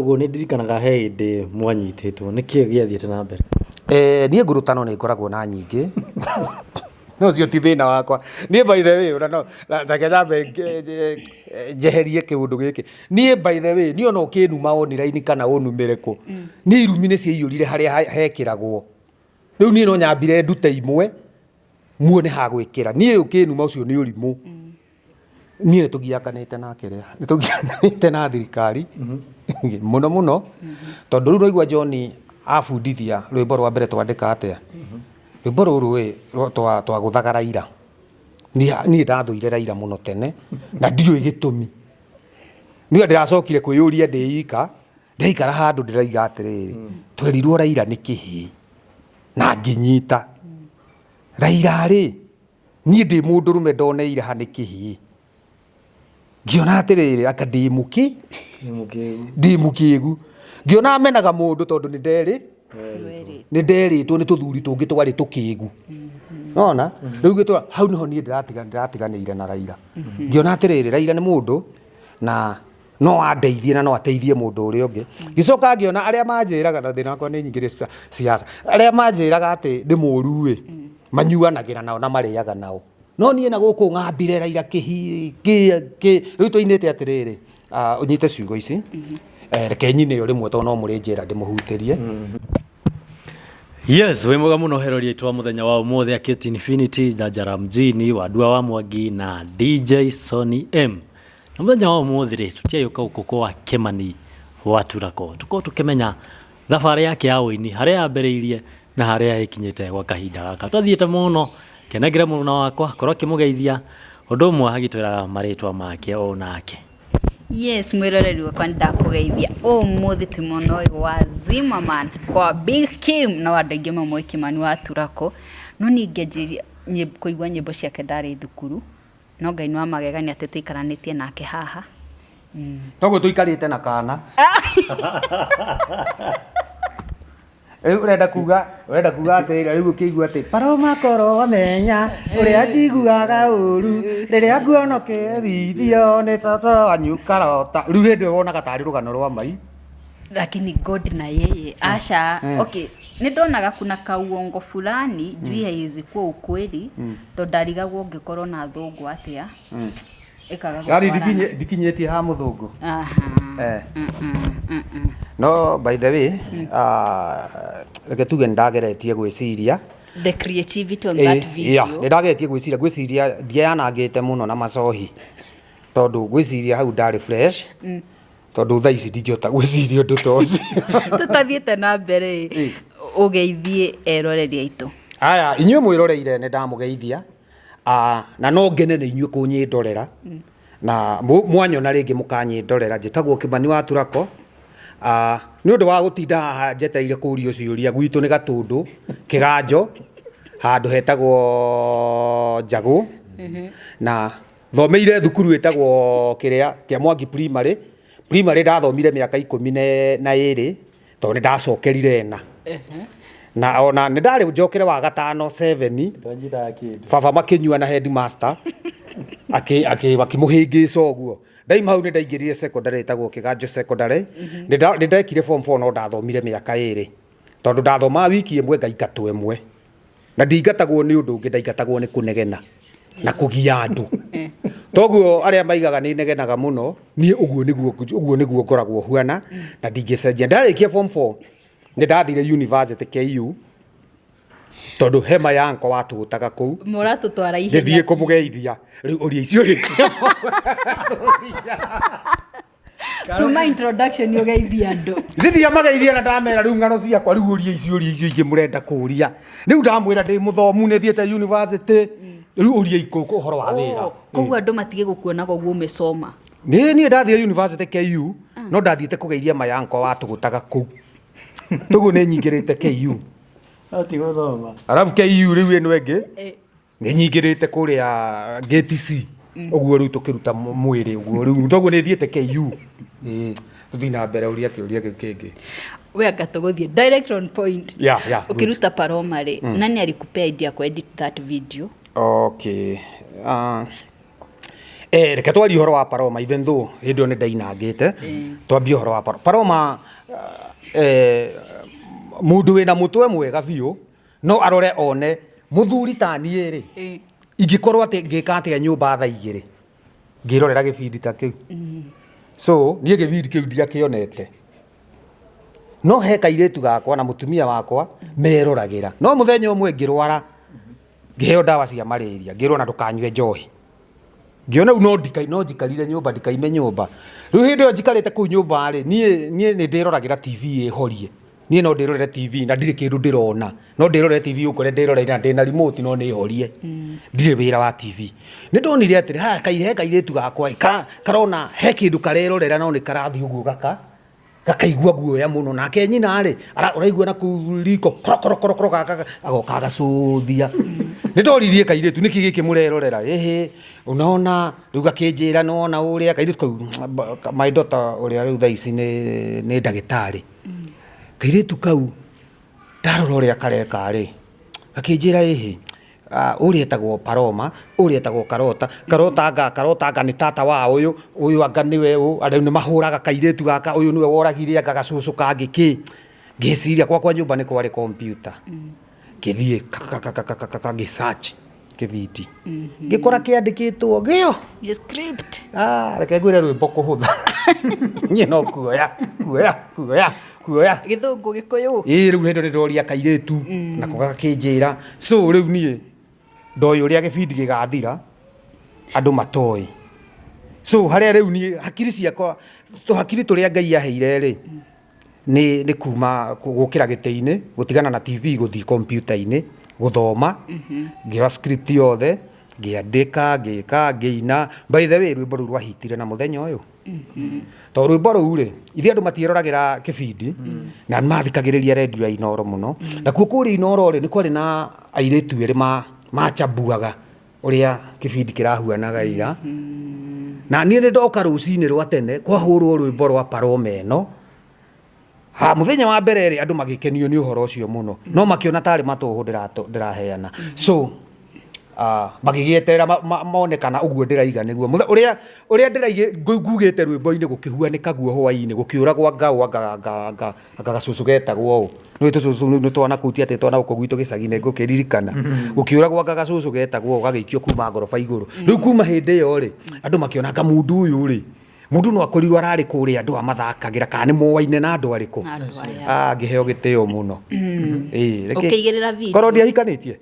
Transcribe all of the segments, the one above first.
Ũguo nĩ ndirikanaga he hĩndĩ mwanyitĩtwo, nĩkĩ gĩathiĩte na mbere? Niĩ ngurutano nĩ ngoragwo na nyingĩ no ũcio ti thĩna wakwa. Niĩ by the way, ona no reke nyambe njeherie kĩũndũ gĩkĩ. Niĩ by the way, niĩ ona ũkĩnuma online kana ũnumĩre kũ, niĩ irumi nĩ ciaiyũrire harĩa hekĩragwo. Rĩu niĩ no nyambire ndute imwe muone ha gwĩkĩra. Niĩ ũkĩnuma ũcio nĩ ũrimũ. Niĩ nĩ tũgiakanĩte na kĩrĩa, nĩ tũgianĩte na thirikari mũno mũno, tondũ rĩu ũraigua John abundithia rwĩmbo rwa mbere twandĩka atĩa, rwĩmbo rũrũ ĩ twagũthaga Raila. Niĩ ndathũire Raila mũno tene na ndiũĩ gĩtũmi. Niĩ ndĩracokire kwĩyũria ndĩ ika, ndĩraikara handũ ndĩraiga atĩrĩrĩ, twerirwo Raila nĩ kĩhĩĩ na ngĩnyita. Raila rĩ, niĩ ndĩ mũndũrũme ndoneire ha nĩ kĩhĩĩ. Ngĩona atĩrĩrĩ, anga ndĩ mũkĩ? Ndĩ mũkĩgu. Ngĩona menaga mũndũ tondũ nĩ nderĩ nĩ nderĩtwo nĩ tũthuri tũngĩ twarĩ tũkĩgu. Nona? Rĩu gĩtwa hau nĩho niĩ ndĩratiganĩire na Raila. Ngĩona atĩrĩrĩ, Raila nĩ mũndũ na no andeithie na no ateithie mũndũ ũrĩa ũngĩ. Ngĩcoka ngĩona arĩa manjĩraga, na thĩna wakwa nĩ nyingĩrĩ siasa, arĩa manjĩraga atĩ nĩ mũru ĩ, manyuanagĩra nao na marĩaga nao. No niĩ na gũkũ ng'ambire Raila kĩhi kĩ kĩ rĩu tũinĩte atĩrĩrĩ, ũnyite ciugo ici, reke nyine o rĩmwe tondũ no mũrĩnjĩra ndĩmũhutĩrie. Yes, wĩ mwega mũno herori aitũ wa mũthenya wa ũmũthĩ Aketi Infinity, Njanjara Mjini, Wandua wa Mwangi na DJ Sony M. Na mũthenya wa ũmũthĩ rĩ, tũtiagĩũka gũkũ kwa Kĩmani wa Turako. Tũkorwo tũkĩmenya thabarĩ yake ya ũini, harĩa yambĩrĩirie na harĩa ĩkinyĩte gwa kahinda gaka. Twathiĩte mũno, kenangĩre mũruna wakwa, korwo akĩmũgeithia, ũndũ ũmwe agĩtwĩraga marĩtwa make o nake. Yes, mwĩroreri wakwa nĩndakũgeithia ũmũthĩ twĩ mwena ũyũ wa Zimmerman kwa Big Kim, no andũ aingĩ mamũĩ Kimani wa Turako. No niĩ ngĩanjĩrĩria kũigua nyĩmbo ciake ndarĩ thukuru, no Ngai nĩ wa magegania atĩ tũikaranĩtie nake haha. Toguo tũikarĩte na kana. Rĩu ũrenda kuga, ũrenda kuga atĩrĩrĩ, rĩu ũkĩigua atĩ paroma korwo wamenya ũrĩa njiguaga ũru rĩrĩa nguona ũkĩrithio nĩ coco wanyu karota. Rĩu hĩndĩ ĩyo wonaga tarĩ rũgano rwa mai. Lakini God na yeye aca. Okay, nĩ ndonaga kuna kauongo fulani juu haiwezi kuwa ukweli, tondũ ndarigagwo ũngĩkorwo na thũngũ atĩa ĩkaga Yani gũtwarana. Ndikinyĩtie ha mũthũngũ. Aha. No by the way, reke tuge nĩ ndageretie gwĩciria. The creativity on that video. Yeah, nĩ ndageretie gwĩciria, ngwĩciria ndiayanangĩte mũno na macohi, tondũ ngwĩciria hau ndarĩ fresh, tondũ thaa ici ndingĩhota gwĩciria ũndũ ta ũcio. Tũtathiĩte na mbere ĩ, ũgeithie eroreri aitũ. Aya, inyuĩ mwĩroreire nĩ ndamũgeithia, na no ngene nĩ inyuĩ kũnyĩndorera, na mwanyona rĩngĩ mũkanyĩndorera. Njĩtagwo Kĩmani wa Turako. Nĩ ũndũ wa gũtinda haha njetereire kũrio ciũria, gwitũ nĩ Gatũndũ, Kĩganjo, handũ hetagwo Njagũ, na thomeire thukuru ĩtagwo kĩrĩa kĩa Mwangi Primary. Primary ndathomire mĩaka ikũmi na ĩrĩ, tondũ nĩ ndacokerire ĩna. Na ona nĩ ndarĩ njokere wa gatano 7, baba makĩnyua na headmaster akĩmũhĩngĩca ũguo. Ndaima hau nĩ ndaingĩrire secondary ĩtagwo Kĩganjo Secondary. Nĩ ndekire form 4 no ndathomire mĩaka ĩrĩ, tondũ ndathomaga wiki ĩmwe ngaingatwo ĩmwe. Na ndingatagwo nĩ ũndũ ũngĩ, ndaingatagwo nĩ kũnegena na kũgia andũ. Toguo arĩa maigaga nĩ negenaga mũno, niĩ ũguo nĩguo ngoragwo huana na ndingĩcenjia. Ndarĩkia form 4 nĩ ndathire university KU, tondũ hema ya uncle watũgũtaga kũu. Mũratũtwara ihenya. Ngĩthiĩ kũmũgeithia. Rĩu ũria icio rĩ. Tuma introduction ũgeithie andũ. Ndithia mageithia na ndamera rĩu ng'ano ciakwa, rĩu ũria icio, ũria icio ingĩ mũrenda kũria. Rĩu ndamwĩra ndĩ mũthomu, nĩ thiĩte university. Rĩu ũria ikũ ũhoro wa wĩra. Oh, koguo andũ matige gũkuonaga ũguo umesoma. Nĩ niĩ ndathire university KU, no ndathiĩte kũgeithia my uncle watũgũtaga kũu. Toguo nĩ nyingĩrĩte KU. No ti gũthoma. Arabu KU rĩu ĩno ĩngĩ nĩ nyingĩrĩte kũrĩa Gate C. Ũguo rĩu tũkĩruta mwĩrĩ ũguo rĩu toguo nĩ thiĩte KU. Ĩĩ, tũthiĩ na mbere ũria kĩũria kĩu kĩngĩ. We anga tũgũthiĩ direct on point. Yeah, good. Ũkĩruta Paroma rĩ, nani alikupea idea ya kuedit that video? Okay. Reke twarie ũhoro wa Paloma, even though hĩndĩ ĩyo nĩ ndainangĩte. Twambie ũhoro wa Paloma. Paloma, mũndũ wĩna mũtwe mwega biũ no arore one mũthuri ta niĩ rĩ, ingĩkorwo atĩ ngĩka atĩa nyũmba thaa 2 ngĩrorera gĩbindi ta kĩu. So niĩ gĩbindi kĩu ndiakĩonete, no he kairĩtu gakwa na mũtumia wakwa meroragĩra. No mũthenya ũmwe ngĩrwara, ngĩheo ndawa cia malaria, ngĩrwo na ndũkanyue njohi. Ngĩona rĩu no njikarire nyũmba, ndikaime nyũmba. Rĩu hĩndĩ ĩyo njikarĩte kũu nyũmba rĩ, niĩ nĩ ndĩroragĩra TV ĩhorie. Niĩ no ndĩrorere TV na ndirĩ kĩndũ ndĩrona, no ndĩrorere TV ũkore ndĩroreire na ndĩna remote no nĩ horie, ndirĩ wĩra wa TV. Nĩ ndonire atĩrĩ, haha he kairĩtu gakwa ĩ, karona he kĩndũ karerorera, no nĩ karathiĩ ũguo gaka gakaigua guoya mũno. Nake nyina rĩ, ũraigua na kũu riko korokorokorokoro, gaka agoka agacũthia. Nĩ ndoririe kairĩtu, nĩkĩ gĩkĩ mũrerorera? Ĩhĩ, unaona. Rĩu gakĩnjĩra, nĩwona ũrĩa kairĩtu kau, my daughter ũrĩa rĩu thaa ici nĩ ndagĩtarĩ. Kairĩtu kau ndarora ũrĩa kareka rĩ, gakĩnjĩra, ĩhĩ, ũrĩa etagwo Paloma, ũrĩa etagwo Karota, Karota anga, Karota anga nĩ tata wa ũyũ, ũyũ anga nĩwe ũ, rĩu nĩ mahũraga kairĩtu gaka, ũyũ nĩwe woragire anga gacũcũ kangĩ kĩ. Ngĩciria gwakwa nyũmba nĩ kwarĩ kompiuta, ngĩthiĩ kakakakakaka ngĩ search kĩbindi, ngĩkora kĩandĩkĩtwo gĩo Your script. Ah, reke ngwĩre rwĩmbo kũhũtha, niĩ no kuoya kuoya kuoya kuoya. Gĩthũngũ, Gĩkũyũ. Ĩĩ, rĩu hĩndĩ nĩndoria kairĩtu nako gagakĩnjĩra. So rĩu niĩ ndoĩ ũrĩa gĩbindi gĩgathira andũ matoĩ. So harĩa rĩu niĩ hakiri ciakwa, tũhakiri tũrĩa Ngai aheire rĩ, nĩ kuma gũkĩra gĩtĩ-inĩ, gũtigana na TV, gũthiĩ kompiuta-inĩ gũthoma. Ngĩoya script yothe, ngĩandĩka, ngĩka, ngĩina. By the way, rwĩmbo rũu rwahitire na mũthenya ũyũ, tondũ rwĩmbo rũu rĩ, ithuĩ andũ matieroragĩra kĩbindi na mathikagĩrĩria redio ya Inoro mũno. Nakuo kũrĩa Inoro rĩ, nĩ kwarĩ na airĩtu erĩ macambuaga ũrĩa kĩbindi kĩrahuanaga ira. Na niĩ nĩ ndoka rũcinĩ rwa tene, kwahũrwo rwĩmbo rwa Paloma ĩno. Ha mũthenya wa mbere rĩ, andũ magĩkenio nĩ ũhoro ũcio mũno, no makĩona tarĩ matũhũ ndĩraheana. So magĩgĩeterera mone kana ũguo ndĩraiga nĩguo ũrĩa ndĩraigĩ ngugĩte rwĩmbo-inĩ gũkĩhuanĩka guo. Hwaĩ-inĩ gũkĩũragwo anga ũ, anga anga anga anga gacũcũ getagwo ũ. Nĩ tũcũcũ nĩ twana kũu, ti atĩ twana gũkũ gwitũ gĩcagi-inĩ, ngũkĩririkana gũkĩũragwo anga gacũcũ getagwo ũ, gagĩikio kuma ngoroba igũrũ. Rĩu kuma hĩndĩ ĩyo rĩ, andũ makĩona anga mũndũ ũyũ rĩ, mũndũ no akorirwo ararĩ kũrĩa andũ amathakagĩra, kana nĩ moaine na andũ arĩkũ. Na andũ aya. Ah, ngĩheo gĩtĩo mũno. Ĩĩ, Ũkĩigĩrĩra video. Korwo ndiahikanĩtie.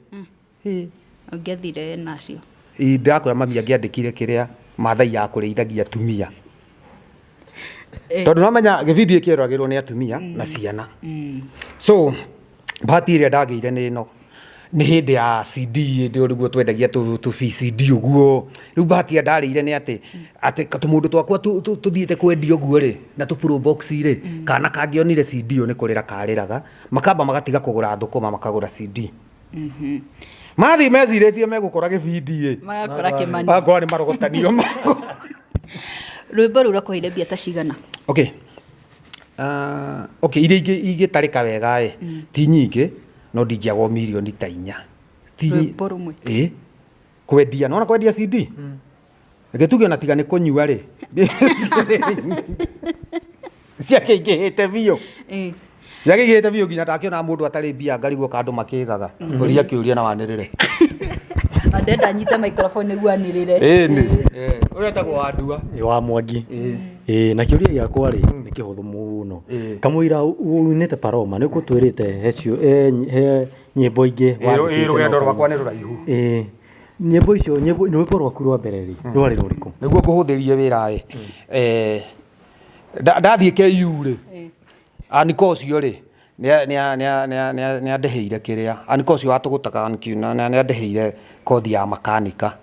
Ĩĩ. Ũngĩathire nacio. Ĩĩ, ndĩrakwĩra mami angĩandĩkire kĩrĩa Maathai ya kũrĩithagia atumia, tondũ nomenya gĩbindi gĩkĩ kĩroragĩrwo nĩ atumia na ciana. So bahati ĩrĩa ndagĩire nĩ ĩno, nĩ hĩndĩ ya CD, hĩndĩ ĩyo nĩguo twendagia tũ VCD ũguo. Rĩu bahati ĩrĩa ndarĩire nĩ atĩ tũmũndũ twakwa tũthiĩte kwendia ũguo rĩ, na tũ Probox rĩ, kana kangĩonire CD ĩyo nĩ kũrĩra karĩraga, makamba magatiga kũgũra thũkũma, makagũra CD. Mathiĩ mecirĩtie megũkora gĩbindi ĩ, Magakora Kĩmani. Magakora nĩ marogotanio. Rwĩmbo rũu rwakũheire mbia ta cigana? Okay. Okay, iria ingĩtarĩka wega ĩ, ti nyingĩ, no ndingĩagwo mirioni ta 4. Rwĩmbo rũmwe? Ĩ, kwendia, nona kwendia CD, reke tuge ona tiga nĩ kũnyua rĩ, ciakĩingĩhĩte biũ. Ciakĩingĩhĩte biũ nginya ndakĩona mũndũ atarĩ mbia ngarigwo ka andũ makĩgaga. Ũria kĩũria na wanĩrĩre. Ndenda nyite microphone nĩguo anĩrĩre. Ĩni ũyũ etagwo Wandua. Ĩ, wa Mwangi. Ĩ, na kĩũria gĩakwa rĩ, nĩ kĩhũthũ mũno. Kamũira uinĩte Paloma, nĩ ũgũtwĩrĩte he cio he nyĩmbo ingĩ wandĩkĩte. Rũgendo na rwakwa ũkaina. Nĩ rũraihu. Ĩ, nyĩmbo icio, nyĩmbo, rwĩmbo rwaku rwa mbere rĩ, rwarĩ rũrĩkũ? Nĩguo ngũhũthĩrie wĩra ĩ, ndathiĩ KU rĩ, aniko ũcio rĩ, nĩ andĩhĩire kĩrĩa, aniko ũcio watũgũtaga nĩ andĩhĩire kothi ya makanika.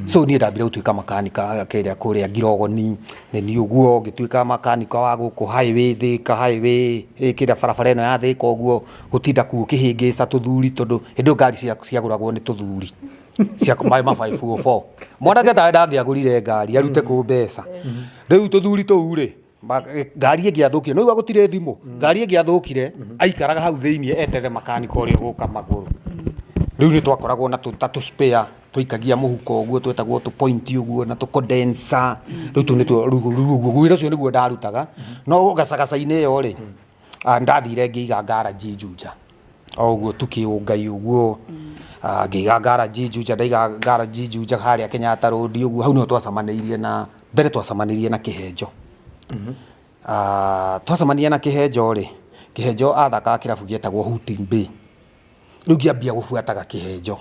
So niĩ ndambire gũtuĩka makanika kĩrĩa kũrĩa Ngirogoni, nĩ niĩ ũguo ngĩtuĩka makanika wa gũkũ highway Thĩka, highway kĩrĩa barabara ĩno ya Thĩka ũguo, gũtinda kuo ũkĩhĩngĩca tũthuri, tondũ hĩndĩ ĩyo ngari ciagũragwo nĩ tũthuri cia ma 504. Mwanake tawe ndangĩagũrire ngari arute kũ mbeca? Rĩu tũthuri tũu rĩ, ngari ĩngĩathũkire, nĩũigua gũtirĩ thimũ, ngari ĩngĩathũkire aikaraga hau thĩiniĩ eterere makanika ũrĩa ũgũka magũrũ. Rĩu nĩ twakoragwo na ta tũ spare. Twaikagia mũhuko ũguo twetagwo tũ point ũguo na tũ condenser. Rĩu tũu nĩtuo rĩu rĩu ũguo wĩra ũcio nĩguo ndarutaga. No gacagaca-inĩ ĩyo rĩ, nĩndathire ngĩiga garage Juja. O ũguo tu kĩũngai ũguo. Ngĩiga garage Juja, ndaiga garage Juja harĩa Kenyatta Road ũguo, hau nĩho twacemanĩirie na, mbere twacemanĩirie na Kĩhenjo. Twacemania na Kĩhenjo rĩ, Kĩhenjo athakaga kĩrabu gĩetagwo Hooting Bay. Rĩu ngĩambia gũbuataga Kĩhenjo.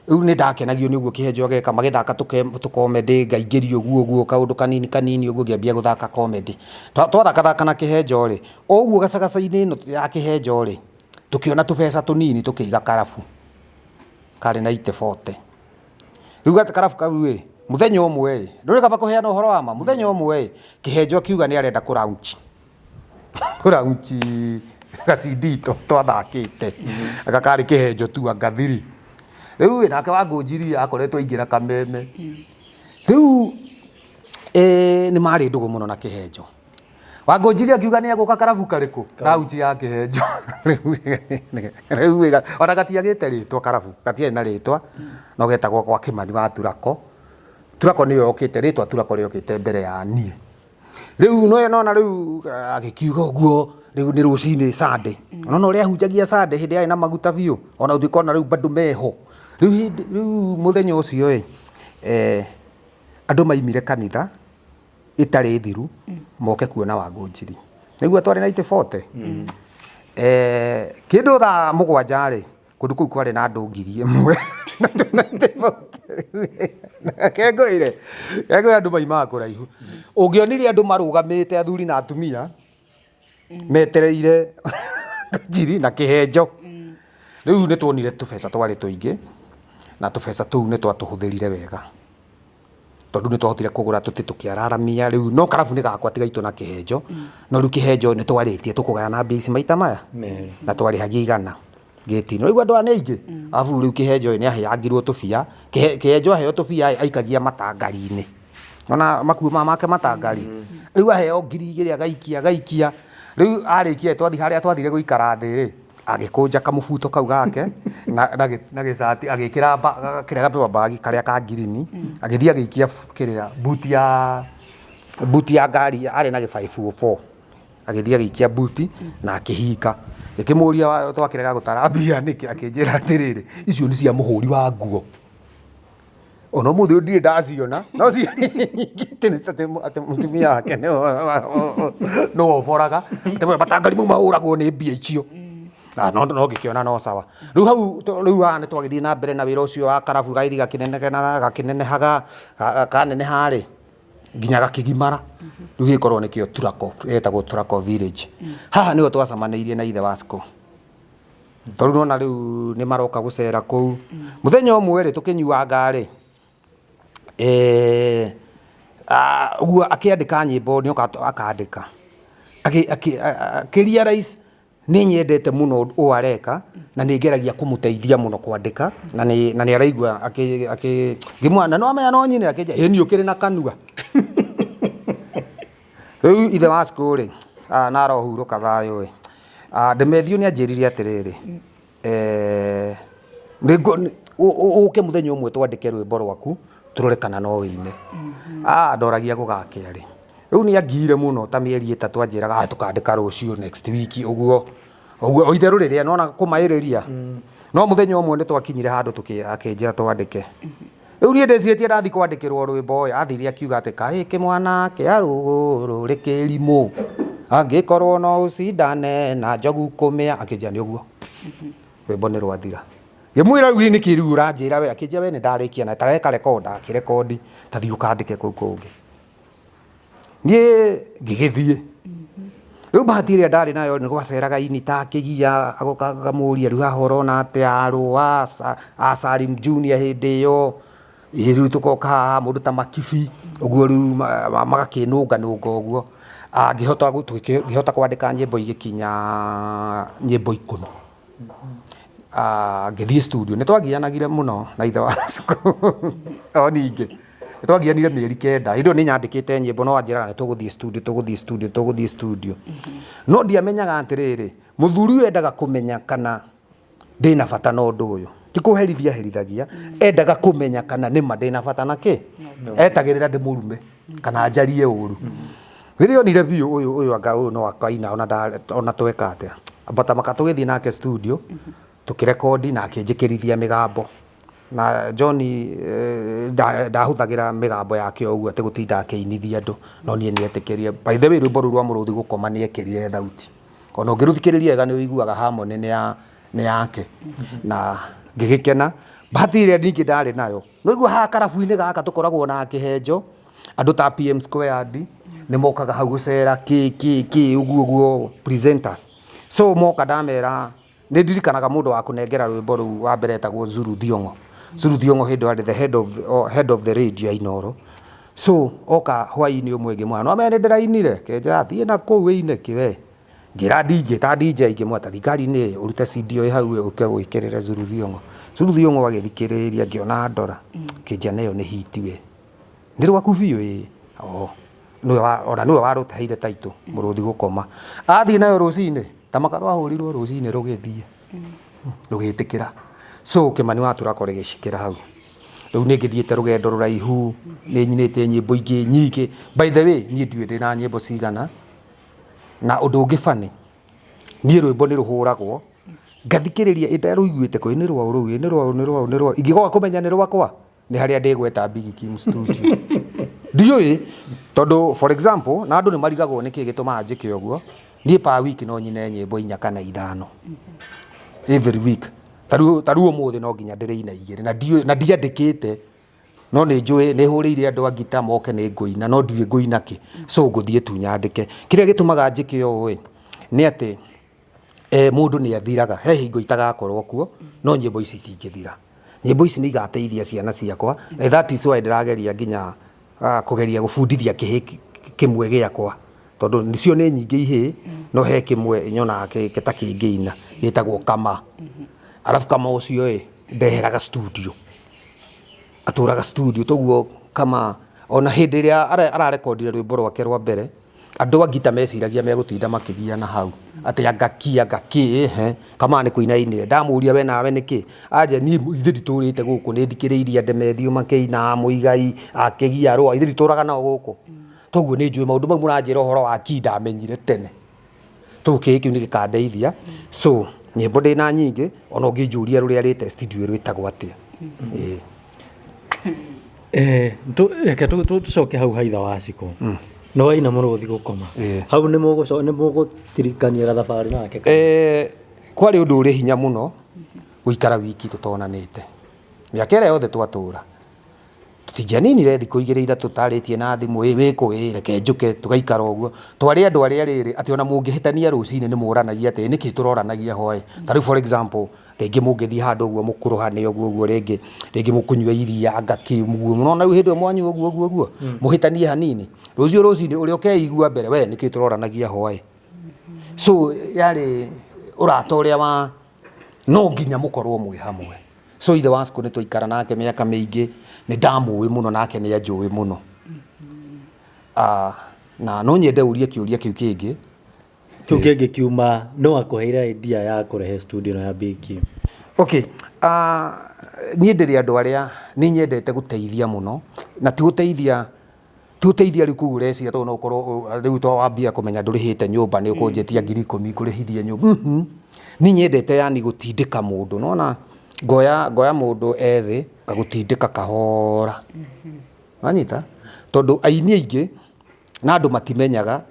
Rĩu nĩ ndakenagio nĩ ũguo Kĩhenjo ageka, magĩthaka tũkomendĩ, ngaingĩrio ũguo ũguo kaũndũ kanini kanini ũguo ngĩambia gũthaka comedy. Twathakathaka na Kĩhenjo rĩ, o ũguo gacagaca-inĩ ĩno ya Kĩhenjo rĩ, tũkĩona tũbeca tũnini tũkĩiga karabu karĩ na itĩ bote. Rĩu karabu kau ĩ, mũthenya ũmwe ĩ, ndũrĩ kaba kũheana ũhoro wa ma, mũthenya ũmwe ĩ, Kĩhenjo akiuga nĩ arenda kũ launch kũ launch ga CD twathakĩte, anga karĩ Kĩhenjo tu anga thiri. Rĩu ĩ, nake Wangũnjiri akoretwo aingĩra kameme. Rĩu nĩ marĩ ndũgũ mũno na Kĩhenjo. Wangũnjiri akiuga nĩ egũka karabu karĩkũ? Launch ya Kĩhenjo. Rĩu ona gatiagĩte rĩtwa karabu, gatiarĩ na rĩtwa, no getagwo gwa Kĩmani wa Turako. Turako nĩyo yokĩte, rĩtwa Turako rĩokĩte mbere ya niĩ. Rĩu nĩwona rĩu agĩkiuga ũguo, rĩu nĩ rũcinĩ Sunday. Nĩwona ũrĩa ahunjagia Sunday hĩndĩ yarĩ na maguta biũ, ona gũtuĩka ona rĩu bado meho. Rĩu hĩndĩ, rĩu mũthenya ũcio ĩ, andũ maimire kanitha, ĩtarĩ thiru moke kuona Wangũnjiri. Nĩguo twarĩ na itĩ bote. Kĩndũ thaa mũgwanja rĩ, kũndũ kũu kwarĩ na andũ 1000. Reke ngwĩre, reke ngwĩre andũ maimaga kũraihu. Ũngĩonire andũ marũgamĩte athuri na atumia, metereire Njiri na kĩhenjo. Rĩu nĩ tuonire tũbeca twarĩ tũingĩ, na tũbeca tũu nĩ twatũhũthĩrire wega. Tondũ nĩ twahotire kũgũra tũtĩ tũkĩararamia rĩu no karabu nĩ gakwa ti gaitũ na kĩhenjo. No rĩu kĩhenjo nĩ twarĩtie tũkũgayana mbia ici maita maya na twarĩhagia 100 gĩti-inĩ. Ũraigua andũ aya nĩ aingĩ? Arabu rĩu kĩhenjo nĩ aheangirwo tũbia, kĩhenjo aheo tũbia ĩ aikagia matangari-inĩ. Nĩwona makuo maya make matangari? Rĩu aheo 2000 agaikia agaikia, rĩu arĩkia twathiĩ harĩa twathire gũikara thĩ rĩ, agĩkũnja kamũbuto kau gake na gĩcati agĩkĩra kĩrĩa ga paper bag karĩa ka ngirini, agĩthiĩ agĩikia kĩrĩa buti ya buti ya ngari arĩ na gĩ 504 agĩthiĩ agĩikia buti na akĩhinga. Ngĩkĩmũria twakĩrega gũtara mbia nĩkĩ, akĩnjĩra atĩrĩrĩ, icio nĩ cia mũhũri wa nguo. Ona ũmũthĩ ũyũ ndirĩ ndaciona, no ciarĩ nyingĩ atĩ mũtumia wake nĩwe ũboraga, atĩ matangari mau mahũragwo nĩ mbia icio. No ngĩkĩona no sawa. Rĩu hau rĩu haha nĩ twagĩthiĩ na mbere na wĩra ũcio wa karabu gagĩthiĩ gakĩnenehaga, kaneneha rĩ, nginya gakĩgimara. Rĩu gĩgĩkorwo nĩkĩo Turako, getagwo Turako Village. Haha nĩho twacemanĩirie na ithe wa Sco. Tondũ nĩwona rĩu nĩ maroka gũcera kũu. Mũthenya ũmwe rĩ, tũkĩnyuanga rĩ, ũguo akĩandĩka nyĩmbo nĩ oka akandĩka. Akĩ realize nĩ nyendete mũno ũũ areka na nĩ ngeragia kũmũteithia mũno kwandĩka na nĩ araigua ngĩmwĩra na nĩ wamenya no nyine, akĩnjĩra ĩĩ niĩ ũkĩrĩ na kanua. Rĩu ithe wa Sco rĩ, na arohurũka thayũ ĩ, Demethiũ nĩ anjĩrire atĩrĩrĩ, ũke mũthenya ũmwe twandĩke rwĩmbo rwaku tũrore kana no wĩine. Ndoragia gũgakĩa rĩ. Rĩu nĩ angiire mũno ta mĩeri 3 anjĩraga tũkandĩka rũciũ next week ũguo. Ũguo o itherũ rĩrĩa nĩwona kũmaĩrĩria. No mũthenya ũmwe nĩ twakinyire handũ akĩnjĩra twandĩke. Rĩu niĩ ndĩcirĩtie ndathiĩ kwandĩkĩrwo rwĩmbo ĩ, athire akiuga atĩ kahĩĩ kĩmwana kĩa rũgũrũ rĩ kĩrimũ, angĩkorwo no ũcindane na njogu kũmĩa, akĩnjĩra nĩ ũguo, rwĩmbo nĩ rwathira. Ngĩmwĩra rĩu nĩkĩ rĩu ũranjĩra we, akĩnjĩra we nĩ ndarĩkia na ta reka rekonda, akĩrekondi, ta thiĩ ũkandĩke kũu kũngĩ. Niĩ ngĩgĩthiĩ. Rĩu bahati ĩrĩa ndarĩ nayo nĩ gwaceraga ini ta akĩgia agoka ngamũria rĩu haha ũrona atĩa Arũa, Salim Junior hĩndĩ ĩyo, rĩu tũgoka haha mũndũ ta Makibi, ũguo rĩu magakĩnũnga nũnga ũguo. Ngĩhota kwandĩka nyĩmbo igĩkinya nyĩmbo 10. Ngĩthiĩ studio, nĩ twagianagire mũno na ithe wa cukuru o ningĩ. Nĩ twagianire mĩeri 9, hĩndĩ ĩyo nĩ nyandĩkĩte nyĩmbo no anjĩraga nĩ tũgũthiĩ studio, tũgũthiĩ studio, tũgũthiĩ studio. No ndiamenyaga atĩrĩrĩ, mũthuri ũyũ endaga kũmenya kana ndĩna bata na ũndũ ũyũ. Ti kũherithia herithagia, endaga kũmenya kana nĩma ndĩna bata na kĩ. Etagĩrĩra ndĩmũrume kana njarie ũru. Rĩrĩa onire biũ ũyũ ũyũ anga ũyũ no akaina ona ona tweka atĩa. Ambata maka tũgĩthiĩ nake studio, tũkĩrekondi na akĩnjĩkĩrithia mĩgambo. Na John ndahũthagĩra mĩgambo yake o ũguo atĩ gũtinda akĩinithia andũ, no niĩ nĩ etĩkĩrire. By the way rwĩmbo rũu rwa Mũrũthi Gũkoma nĩ ekĩrire thauti. Ona ũngĩrũthikĩrĩria wega nĩ ũiguaga harmony nĩ ya nĩ yake. Na ngĩgĩkena. Bahati ĩrĩa ningĩ ndarĩ nayo, nĩ waigua haha karabu-inĩ gaka tũkoragwo na kĩhenjo, andũ ta PM Squared nĩ mokaga hau gũcera kĩ kĩ kĩ ũguo ũguo presenters. So moka ndamera Nĩ ndirikanaga mũndũ wa kũnengera rwĩmbo rũu wa mbere etagwo Zulu Thiong'o. Zulu Thiong'o hĩndĩ ĩyo arĩ the head of, oh, head of the radio ya Inooro. So oka hwainĩ ũmwe ngĩmwĩra no menya nĩ ndĩrainire, kĩnjĩra thiĩ na kũu wĩine kĩ we. Ngĩra DJ, ngĩta DJ ngĩmwĩra ta thiĩ ngari-inĩ ũrute CD ĩyo ĩ hau ũke wĩkĩrĩre Zulu Thiong'o. Zulu Thiong'o agĩthikĩrĩria ngĩona ndora, akĩnjĩra na ĩyo nĩ hit we. Nĩ rwaku biũ ĩĩ. Oh. Nĩwe wa, ona nĩwe warũteheire taitũ mũrũthi gũkoma. Athiĩ nayo rũcinĩ ta maka rwahũrirwo rũcinĩ rũgĩthiĩ rũgĩtĩkĩra. So Kĩmani wa Tũrako rĩgĩcikĩra hau. Rĩu nĩ ngĩthiĩte rũgendo rũraihu, nĩ nyinĩte nyĩmbo ingĩ nyingĩ. By the way, niĩ ndiũĩ ndĩna nyĩmbo cigana. Na ũndũ ũngĩ funny, niĩ rwĩmbo nĩ rũhũragwo, ngathikĩrĩria ĩ ndarũiguĩte kũ, ĩ nĩ rwaũ rũu, ĩ nĩ rwaũ, nĩ rwaũ, nĩ rwaũ. Ingĩgoka kũmenya nĩ rwakwa, nĩ harĩa ndĩgweta Big Kim Studio. Ndiũĩ, tondũ for example, na andũ nĩ marigagwo nĩkĩ gĩtũmaga njĩke ũguo, niĩ per week no nyine nyĩmbo inya kana ithano. Every week. Ta rĩu ũmũthĩ no nginya ndĩrĩina igĩrĩ, na ndiũĩ, na ndiandĩkĩte, no nĩ njũĩ, nĩ hũrĩire andũ a ngita moke nĩ ngũina, no ndiũĩ ngũina kĩ. So ngũthiĩ tu nyandĩke. Kĩrĩa gĩtũmaga njĩke ũũ ĩ, nĩ atĩ Mũndũ nĩ athiraga, he hingo itagakorwo kuo, no nyĩmbo ici itingĩthira. Nyĩmbo ici nĩ igateithia ciana ciakwa, and that is why ndĩrageria nginya kũgeria gũbundithia kĩhĩĩ kĩmwe gĩakwa, tondũ cio nĩ nyingĩ ihĩĩ, no he kĩmwe nyonaga ta kĩngĩina, gĩtagwo Kama. Arabu Kama ũcio ĩ, ndeheraga studio, atũraga studio, toguo Kama ona hĩndĩ ĩrĩa ararekondire rwĩmbo rwake rwa mbere, Andũ a ngita meciragia megũtinda makĩgiana hau atĩ anga kĩ anga kĩ ehe kama nĩ kũina ainire ndamũria we nawe nĩkĩ anja niĩ ithuĩ nditũrĩte gũkũ nĩ thikĩrĩirie Andemethio makĩina a Mũigai a Kĩgiarũa ithuĩ nditũraga nao gũkũ toguo nĩ njũĩ maũndũ mau mũranjĩra ũhoro wa key ndamenyire tene toguo kĩĩ kĩu nĩ gĩkandeithia so nyĩmbo ndĩna nyingĩ ona ũngĩnjũria rũrĩa latest ndiũĩ rwĩtagwo atĩa ĩĩ. Eh, reke tũcoke hau haitha wa Shiko. Nĩ waina mũrũthi gũkoma. Hau nĩ mũgũtirikania gathabarĩ nake. Eh, kwarĩ ũndũ ũrĩ hinya mũno gũikara wiki tũtonanĩte. Mĩaka ĩrĩa yothe twatũra. Tũtingĩaninire thikũ igĩrĩ ithatũ tũtarĩtie na thimũ, ĩ wĩkũ, ĩ reke njũke, tũgaikara ũguo. Twarĩ andũ arĩa rĩrĩ, atĩ ona mũngĩhĩtania rũcinĩ nĩ mũranagia atĩ nĩkĩ tũroranagia hwaĩ. Ta rĩu for example, Rĩngĩ mũngĩthiĩ handũ ũguo mũkũrũhane ũguo ũguo rĩngĩ, rĩngĩ mũkũnyua iria anga kĩ ũguo, nĩwona rĩu hĩndĩ ĩyo mwanyua ũguo ũguo ũguo, mũhĩtanie hanini, rũciũ rũcinĩ ũrĩa ũkeigua mbere we nĩkĩ tũroranagia hwaĩ. So yarĩ ũrata ũrĩa wa no nginya mũkorwo mwĩ hamwe. So ithe wa Shiko nĩ twaikara nake mĩaka mĩingĩ, nĩ ndamũĩ mũno nake nĩ anjũĩ mũno. Na no nyende ũrie kĩũria kĩu kĩngĩ. Kĩu kĩngĩ kiuma no akũheire idea ya kũrehe studio ĩno ya Big Kim. Okay, niĩ ndĩrĩ andũ arĩa nĩ nyendete gũteithia mũno na ti gũteithia ti gũteithia rĩu kũu ũreciria tondũ no ũkorwo rĩu to wambia kũmenya ndũrĩhĩte nyũmba nĩ ũkũnjĩtia 10,000 ngũrĩhithie nyũmba. Niĩ nyendete yani gũtindĩka mũndũ, nĩwona ngoya ngoya mũndũ e thĩ ngagũtindĩka kahora, wanyita? Tondũ aini aingĩ na andũ matimenyaga,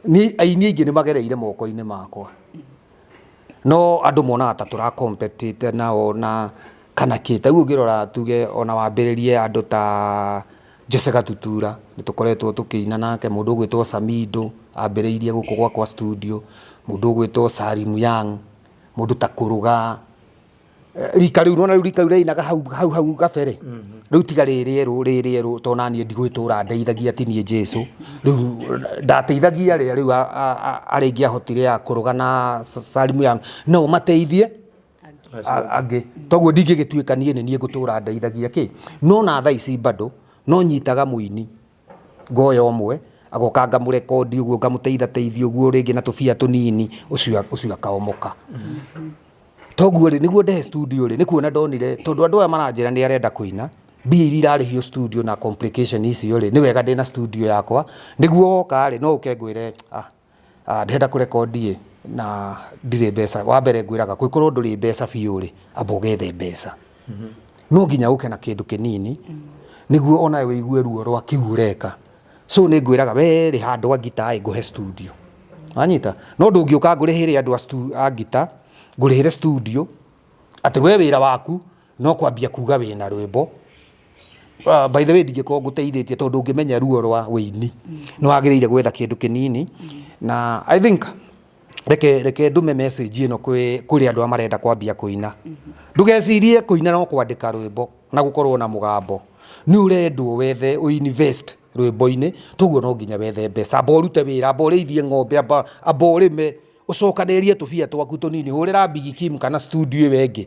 niĩ aini aingĩ nĩ magereire moko-inĩ makwa, no andũ monaga ta tũra compete nao na kana kĩ, ta rĩu ũngĩrora tuge ona wambĩrĩrie andũ ta Jose Gatutura, nĩ tũkoretwo tũkĩina nake, mũndũ ũgwĩtwo Samido ambĩrĩirie gũkũ gwakwa studio, mũndũ ũgwĩtwo Salim Young, mũndũ ta Kũrũga. Rika rĩu nĩwona rĩu rika rĩu rĩainaga hau hau hau gabere rĩu tiga rĩrĩ erũ rĩrĩ erũ tondũ naniĩ ndigũgĩtũra ndeithagia ti niĩ Jesũ rĩu ndateithagia arĩa rĩu arĩa ingĩahotire a kũrũga na Salim Young no mateithie angĩ toguo ndingĩgĩtuĩka niĩ nĩ niĩ ngũtũra ndeithagia kĩ no na thaa ici bado no nyitaga mũini ngoya ũmwe agoka ngamũrekondi ũguo ngamũteithateithia ũguo rĩngĩ na tũbia tũnini ũcio ũcio akaomoka. Toguo rĩ, nĩguo ndehe studio rĩ, nĩ kuona ndonire tondũ andũ aya maranjĩra nĩ arenda kũina, mbia iria irarĩhio studio na complication icio rĩ, nĩ wega ndĩna studio yakwa, nĩguo woka rĩ, no ũke ngwĩre ah, ah, ndĩrenda kũrekondi ĩ na ndirĩ mbeca. Wa mbere ngwĩraga kũngĩkorwo ndũrĩ mbeca biũ rĩ, amba ũgethe mbeca. No nginya ũke na kĩndũ kĩnini, nĩguo onawe wĩigue ruo rwa kĩu ũreka. So nĩ ngwĩraga we rĩ handũ a ngita ĩ ngũhe studio. Wanyita? No ndũngĩũka ngũrĩhĩre andũ a ngita, ngũrĩhĩre studio, atĩ we wĩra waku no kwambia kuga wĩna rwĩmbo. By the way ndingĩkorwo ngũteithĩtie tondũ ndũngĩmenya ruo rwa wĩini. Nĩ wagĩrĩire gwetha kĩndũ kĩnini. Na I think reke ndũme message ĩno kũrĩ andũ arĩa marenda kwambia kũina. Ndũgecirie kũina no kwandĩka rwĩmbo na gũkorwo na mũgambo. Nĩ ũrendwo wethe ũ invest rwĩmbo-inĩ, toguo no nginya wethe mbeca. Amba ũrute wĩra, amba ũrĩithie ng'ombe, amba ũrĩme, ũcokanĩrĩrie tũbia twaku tũnini, hũrĩra Big Kim kana studio ĩyo ĩngĩ,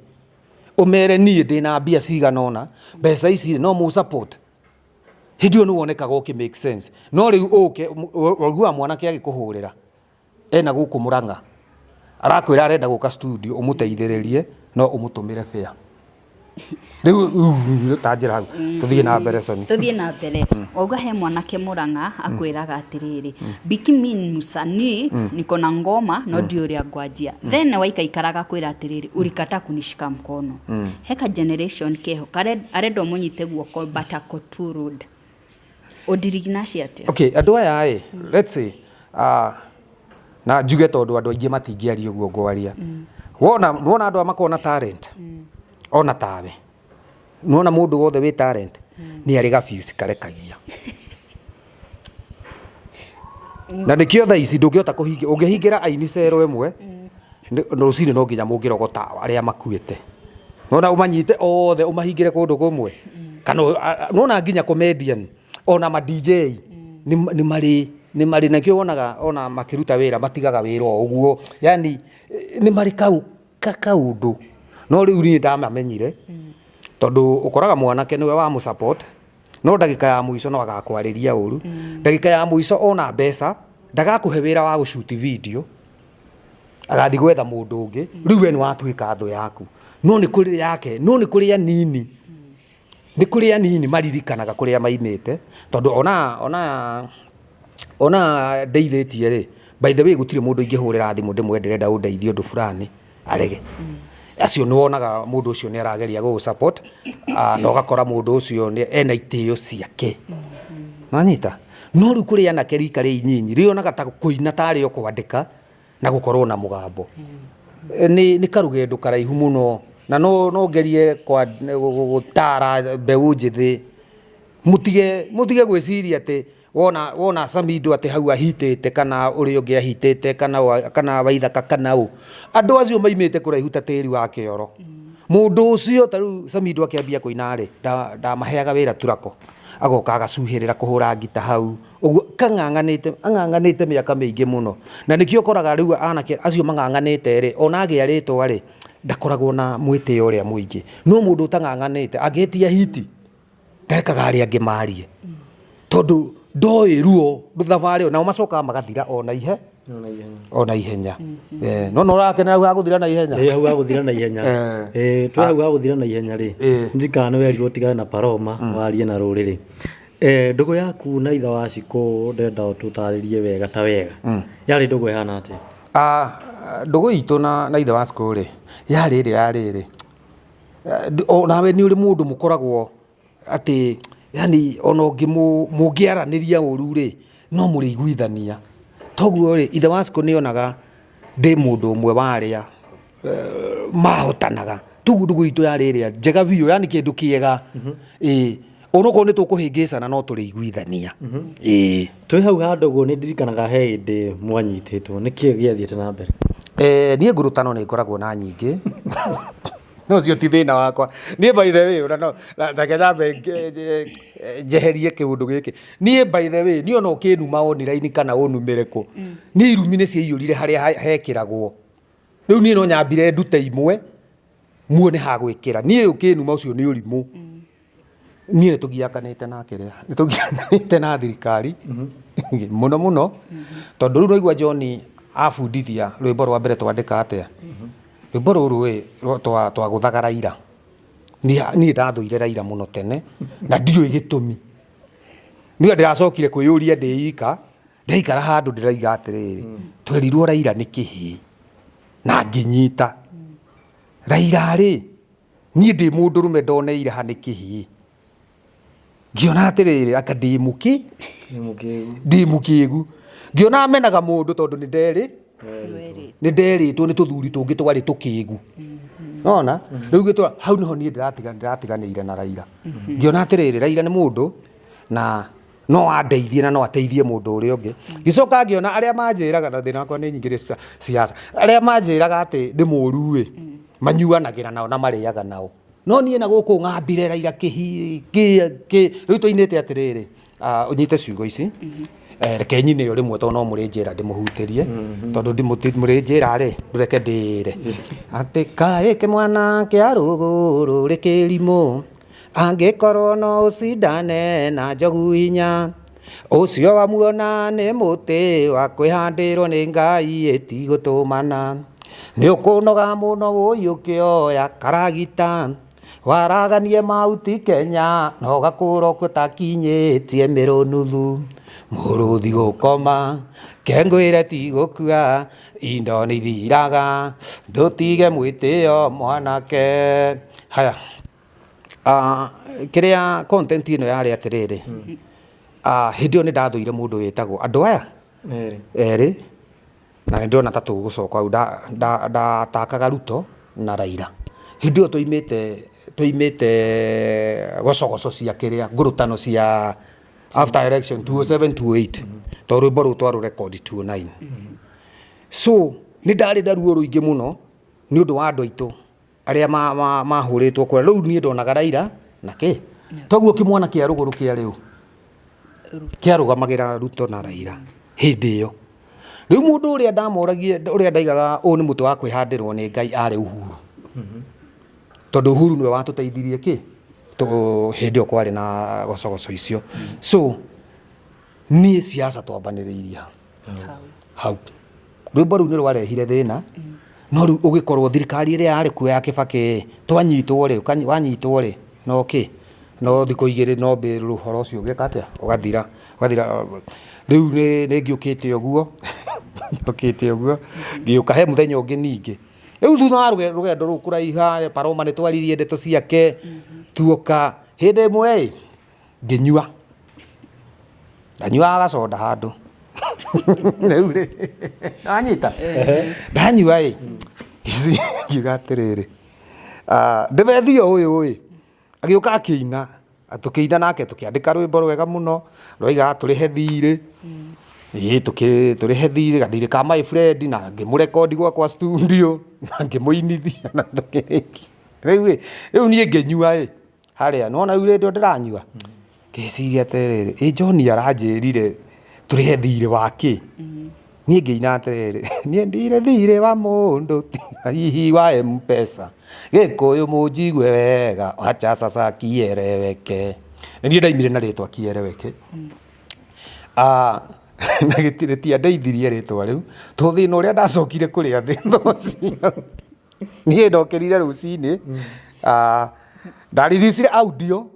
ũmere niĩ ndĩna mbia cigana ũna, mbeca ici no mũ support. Hĩndĩ ĩyo nĩ wonekaga ũkĩ make sense. No rĩu ũke, ũiguaga mwanake agĩkũhũrĩra, ena gũkũ Murang'a, arakwĩra arenda gũka studio ũmũteithĩrĩrie no ũmũtũmĩre fare. Rĩu ta njĩra hau, tũthiĩ na mbere Soni. Tũthiĩ na mbere. Wauga he mwanake Murang'a akwĩraga atĩrĩrĩ, Biki mi ni msanii, niko na ngoma no ndiũĩ ũrĩa ngwanjia. Then waikaikara agakwĩra atĩrĩrĩ, ulikataa kunishika mkono. He ka generation keho arenda ũmũnyite guoko but ako too rude. Ũndiriginaci atĩa? Okay, andũ aya ĩ, let's say, na njuge tondũ andũ aingĩ matingĩaria ũguo ngwaria. Wona wona andũ aya makoragwo na talent, ona tawe, nĩwona mũndũ wothe wĩ talent, nĩ arĩ ga fuse karekagia. Na nĩkĩo thaa ici ndũngĩhota kũhingia, ũngĩhingĩra aini cero ĩmwe, rũcinĩ no nginya mũngĩrogota arĩa makuĩte. Nona ũmanyite othe ũmahingĩre kũndũ kũmwe. Kana nona nginya comedian, ona ma DJ, nĩ marĩ, nĩ marĩ, nĩkĩo wonaga ona makĩruta wĩra matigaga wĩra o ũguo. Yani nĩ marĩ kau kaũndũ. No rĩu niĩ ndamamenyire, tondũ ũkoraga mwanake nĩwe wa mũ support, no ndagĩka ya mũico no agakwarĩria ũru. Ndagĩka ya mũico ona mbeca, ndagakũhe wĩra wa gũ shoot video, agathiĩ gwetha mũndũ ũngĩ, rĩu we nĩ watuĩka thũ yaku. No nĩ kũrĩ yake, no nĩ kũrĩ anini, nĩ kũrĩ anini maririkanaga kũrĩa maimĩte, tondũ ona ndeithĩtie rĩ, by the way gũtirĩ mũndũ ingĩhũrĩra thimũ ndĩmwĩre ndĩrenda ũndeithie ũndũ fulani, arege. Acio nĩ wonaga mũndũ ũcio nĩ arageria gũgũ support, na ũgakora mũndũ ũcio ena itĩo ciake. Nĩwanyita? No rĩu kũrĩ anake rika rĩa inyinyi, rĩonaga ta kũina tarĩ o kwandĩka na gũkorwo na mũgambo. Nĩ karũgendo karaihu mũno, na no ngerie gũtara mbeũ njĩthĩ, mũtige gwĩciria atĩ wona wona Samido atĩ hau ahitĩte kana ũrĩa ũngĩ ahitĩte kana Waithaka kana ũ, andũ acio maimĩte kũraihu ta tĩri wa kĩoro. Mũndũ ũcio ta rĩu Samido akĩambia kũina rĩ, ndamaheaga wĩra turako, agoka agacuhĩrĩra kũhũra ngita hau, ũguo kang'ang'anĩte ang'ang'anĩte mĩaka mĩingĩ mũno. Na nĩkĩo ũkoraga rĩu anake acio mang'ang'anĩte rĩ, ona agĩa rĩtwa rĩ, ndakoragwo na mwĩtĩo ũrĩa mũingĩ. No mũndũ ũtang'ang'anĩte angĩtia hiti, ndarekaga arĩa angĩ marie, tondũ ndoĩ ruo thabarĩ ĩyo, nao macokaga magathira o na ihenya. No nĩ ũrakenera hau ha gũthira na ihenya? Ĩĩ hau ha gũthira na ihenya. Twĩ hau ha gũthira na ihenya rĩ, ndirikana nĩ werirwo ũtigane na Paloma warie na rũrĩrĩ. Ndũgũ yaku na ithe wa Shikũ ndĩrenda ũtũtarĩrie wega ta wega. Yarĩ ndũgũ ĩhana atĩa? Ndũgũ itũ na ithe wa Shikũ rĩ, yarĩ ĩrĩa ya rĩrĩ, onawe nĩ ũrĩ mũndũ mũkoragwo atĩ yani ona mũngĩaranĩria ũru rĩ, no mũrĩiguithania. Toguo rĩ, ithe wa Shikũ nĩ onaga ndĩ mũndũ ũmwe wa arĩa mahotanaga. Toguo ndũgũ itũ yarĩ ĩrĩa njega biũ, yani kĩndũ kĩega. Ĩĩ, onokorwo nĩ tũkũhĩngĩcana no tũrĩiguithania. Ĩĩ. Twĩ hau ha ndũgũ nĩ ndirikanaga he hĩndĩ mwanyitĩtwo, nĩkĩ gĩathiĩte na mbere? Niĩ ngurutano nĩ ngoragwo na nyingĩ, no ũcio ti thĩna wakwa. Niĩ by the way, ona no reke nyambe njeherie kĩũndũ gĩkĩ. Niĩ by the way, niĩ ona ũkĩnuma online kana ũnumĩre kũ, niĩ irumi nĩ ciaiyũrire harĩa hekĩragwo. Rĩu niĩ no nyambire ndute imwe, muone ha gwĩkĩra. Niĩ ũkĩnuma ũcio nĩ ũrimũ. Niĩ nĩ tũgiakanĩte na kĩrĩa, nĩ tũgiakanĩte na thirikari mũno mũno, tondũ rĩu ũraigua John abundithia rwĩmbo rwa mbere twandĩka atĩa? Rwĩmbo rũrũ ĩ twagũthaga Raila. Niĩ ndathũire Raila mũno tene na ndiũĩ gĩtũmi. Niĩ ndĩracokire kwĩyũria ndĩ ika, ndĩraikara handũ ndĩraiga atĩrĩrĩ, twerirwo Raila nĩ kĩhĩĩ na ngĩnyita. Raila rĩ, niĩ ndĩ mũndũrũme ndoneire ha nĩ kĩhĩĩ. Ngĩona atĩrĩrĩ, anga ndĩ mũkĩ? Ndĩ mũkĩgu. Ngĩona amenaga mũndũ tondũ nĩ nderĩ nĩ nderĩtwo nĩ tũthuri tũngĩ twarĩ tũkĩgu. Nona? Rĩu gĩtwa hau nĩho niĩ ndĩratiganĩire na Raila. Ngĩona atĩrĩrĩ, Raila nĩ mũndũ na no andeithie na no ateithie mũndũ ũrĩa ũngĩ. Ngĩcoka ngĩona arĩa manjĩraga, na thĩna wakwa nĩ nyingĩrĩ siasa, arĩa manjĩraga atĩ nĩ mũru ĩ, manyuanagĩra nao na marĩaga nao. No niĩ na gũkũ ng'ambire Raila kĩhi kĩ kĩ rĩu tũinĩte atĩrĩrĩ, ũnyite ciugo ici, reke nyine o rĩmwe tondũ no mũrĩnjĩra ndĩmũhutĩrie, tondũ mũrĩnjĩra rĩ, ndũreke ndĩĩre. Atĩ kaĩ kĩmwana kĩa rũgũrũ rĩ kĩrimũ, angĩkorwo no ũcindane na njogu inya, ũcio wamuona nĩ mũtĩ wa kwĩhandĩrwo nĩ Ngai ĩtigũtũmana. Nĩ ũkũnoga mũno wũi ũkĩoya karagita, waraganie Mount Kenya na ũgakũra ũtakinyĩtie mĩrũ nuthu. Mũrũthi gũkoma, kengwĩre ti gũkua, indo nĩ ithiraga, ndũtige mwĩtĩo mwanake. Haya, kĩrĩa content ĩno yarĩ atĩrĩrĩ, hĩndĩ ĩyo nĩ ndathũire mũndũ wĩtagwo andũ aya erĩ, na nĩ ndĩrona ta tũgũcoka hau, ndatakaga Ruto na Raila. Hĩndĩ ĩyo twaimĩte gocogoco cia kĩrĩa, ngũrũtano cia after election 2007 2008, tondũ rwĩmbo rũu twarũ record 2009. So nĩ ndarĩ na ruo rũingĩ mũno nĩ ũndũ wa andũ aitũ arĩa mahũrĩtwo kura. Rĩu niĩ ndonaga Raila na kĩ, toguo kĩmwana kĩa rũgũrũ kĩarĩ ũ, kĩarũgamagĩra Ruto na Raila hĩndĩ ĩyo. Rĩu mũndũ ũrĩa ndamoragia, ũrĩa ndaigaga ũyũ nĩ mũtĩ wa kwĩhandĩrwo nĩ Ngai arĩ Uhuru. Tondũ Uhuru nĩwe watũteithirie kĩ, hĩndĩ ĩyo kwarĩ na gocogoco icio. So niĩ siasa twambanĩrĩirie hau. Rwĩmbo rũu nĩ rwarehire thĩna, no rĩu ũgĩkorwo thirikari ĩrĩa yarĩ kuo ya Kĩbakĩ twanyitwo rĩ, wanyitwo rĩ, no kĩ, no thikũ igĩrĩ no ũhoro ũcio ũgĩka atĩa, ũgathira, ũgathira. Rĩu nĩ ngĩũkĩte ũguo, ngĩũkĩte ũguo, ngĩũka he mũthenya ũngĩ ningĩ. Rĩu thutha wa rũgendo rũu kũraiha, Paroma nĩ twaririe ndeto ciake, tuoka, hĩndĩ ĩmwe ĩ, ngĩnyua. Ndanyuaga gacoda handũ. Rĩu rĩ, wanyita? Ndanyua ĩ, ngiuga atĩrĩrĩ, ndĩbethio ũyũ ĩ, agĩũka akĩina, tũkĩina nake tũkĩandĩka rwĩmbo rwega mũno, rwaigaga tũrĩhe thirĩ, ĩĩ tũrĩhe thirĩ, gathirĩ ka my friend, na ngĩmũrekondi gwakwa studio, na ngĩmũinithia na tũkĩrĩkia. Rĩu ĩ, rĩu niĩ ngĩnyua ĩ, harĩa, nĩwona rĩu rĩndĩ ndĩranyua, ngĩciria atĩrĩrĩ, ĩ John aranjĩrire tũrĩhe thirĩ wa kĩ? Niĩ ngĩina atĩrĩrĩ, niĩ ndirĩ thirĩ wa mũndũ hihi wa M-Pesa, Gĩkũyũ mũnjigue wega, wacha sasa kieleweke. Nĩ niĩ ndaimire na rĩtwa kieleweke. Na rĩtiandeithirie rĩtwa rĩu, tondũ thĩna ũrĩa ndacokire kũrĩa thĩna ũcio, niĩ ndokĩrire rũcinĩ, ndariricie audio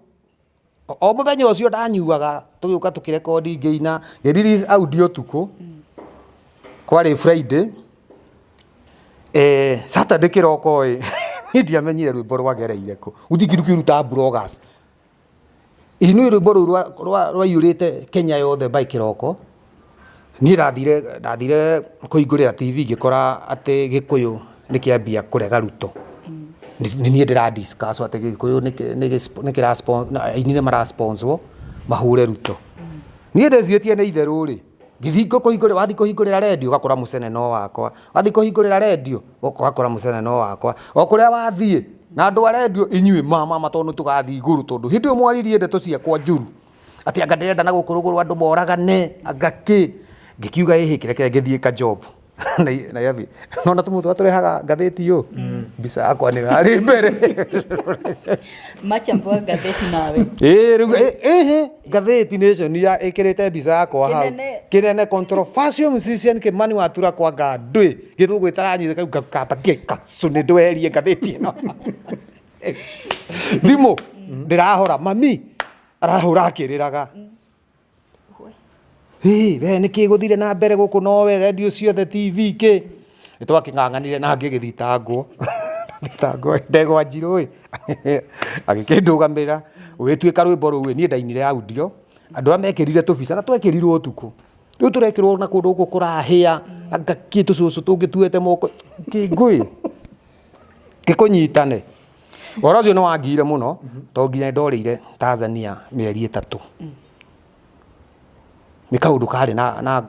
o mũthenya ũcio ndanyuaga tũgĩũka tũkĩrekondi ngĩina, ngĩ release audio ũtukũ, kwarĩ Friday, Saturday kĩroko ĩ, niĩ ndiamenyire rwĩmbo rwagereire kũ, gũtirĩ kĩndũ kĩũru ta bloggers. Ĩ nĩ rwĩmbo rũu rwaiyũrĩte Kenya yothe by kĩroko, niĩ ndathire kũhingũrĩra TV ngĩkora atĩ Gĩkũyũ nĩ kĩambia kũrega Ruto. Nĩ niĩ ndĩra discuss atĩ Gĩkũyũ nĩ kĩra aini nĩ mara sponsor mahũre Ruto. Niĩ ndecirĩtie nĩ itherũ rĩ, ngĩthiĩ kũhingũrĩra, wathiĩ kũhingũrĩra rendio ũgakora mũcene no wakwa, wathiĩ kũhingũrĩra rendio ũgakora mũcene no wakwa, o kũrĩa wathiĩ na andũ a rendio inyuĩ ma ma tondũ nĩ tũgathiĩ igũrũ tondũ hĩndĩ ĩyo mwaririe ndeto ciakwa njũru atĩ anga ndĩrenda na gũkũ rũgũrũ andũ moragane anga kĩ, ngĩkiuga ĩhĩ kĩreke ngĩthiĩ ka job. Nairobi nona tũmũtũ tũrehaga ngathĩti ũ mbica yakwa nĩ harĩ mbere. Machambua ngathĩti nawe. Ĩĩ rĩu ĩhĩ ngathĩti Nation ya ĩkĩrĩte mbica yakwa hau. Kĩnene. Kĩnene controversial musician Kimani Watura kwa ngandĩ gĩthũngũ ĩtaranyita kau gakata kacũ nĩ ndweherie ngathĩti ĩno. Thimũ ndĩrahora mami arahũra akĩrĩraga. Hĩ, we nĩkĩ gũthire na mbere gũkũ nowe redio ciothe TV kĩ nĩ twakĩng'ang'anire na ngĩgĩthitangwo thitangwo ndegwa njirũ ĩ agĩkĩndũgamĩrĩra gũgĩtuĩka rwĩmbo rũu ĩ niĩ ndainire audio andũ arĩa mekĩrire tũbica na twekĩrirwo ũtukũ rĩu tũrekĩrwo na kũndũ gũkũ kũrahĩa anga kĩ tũcũcũ tũngĩ tuoete moko kĩngũĩ gĩkũnyitane ũhoro ũcio nĩ wangiire mũno tondũ nginya nĩndorĩire Tanzania mĩeri 3. Nĩ kaũndũ karĩ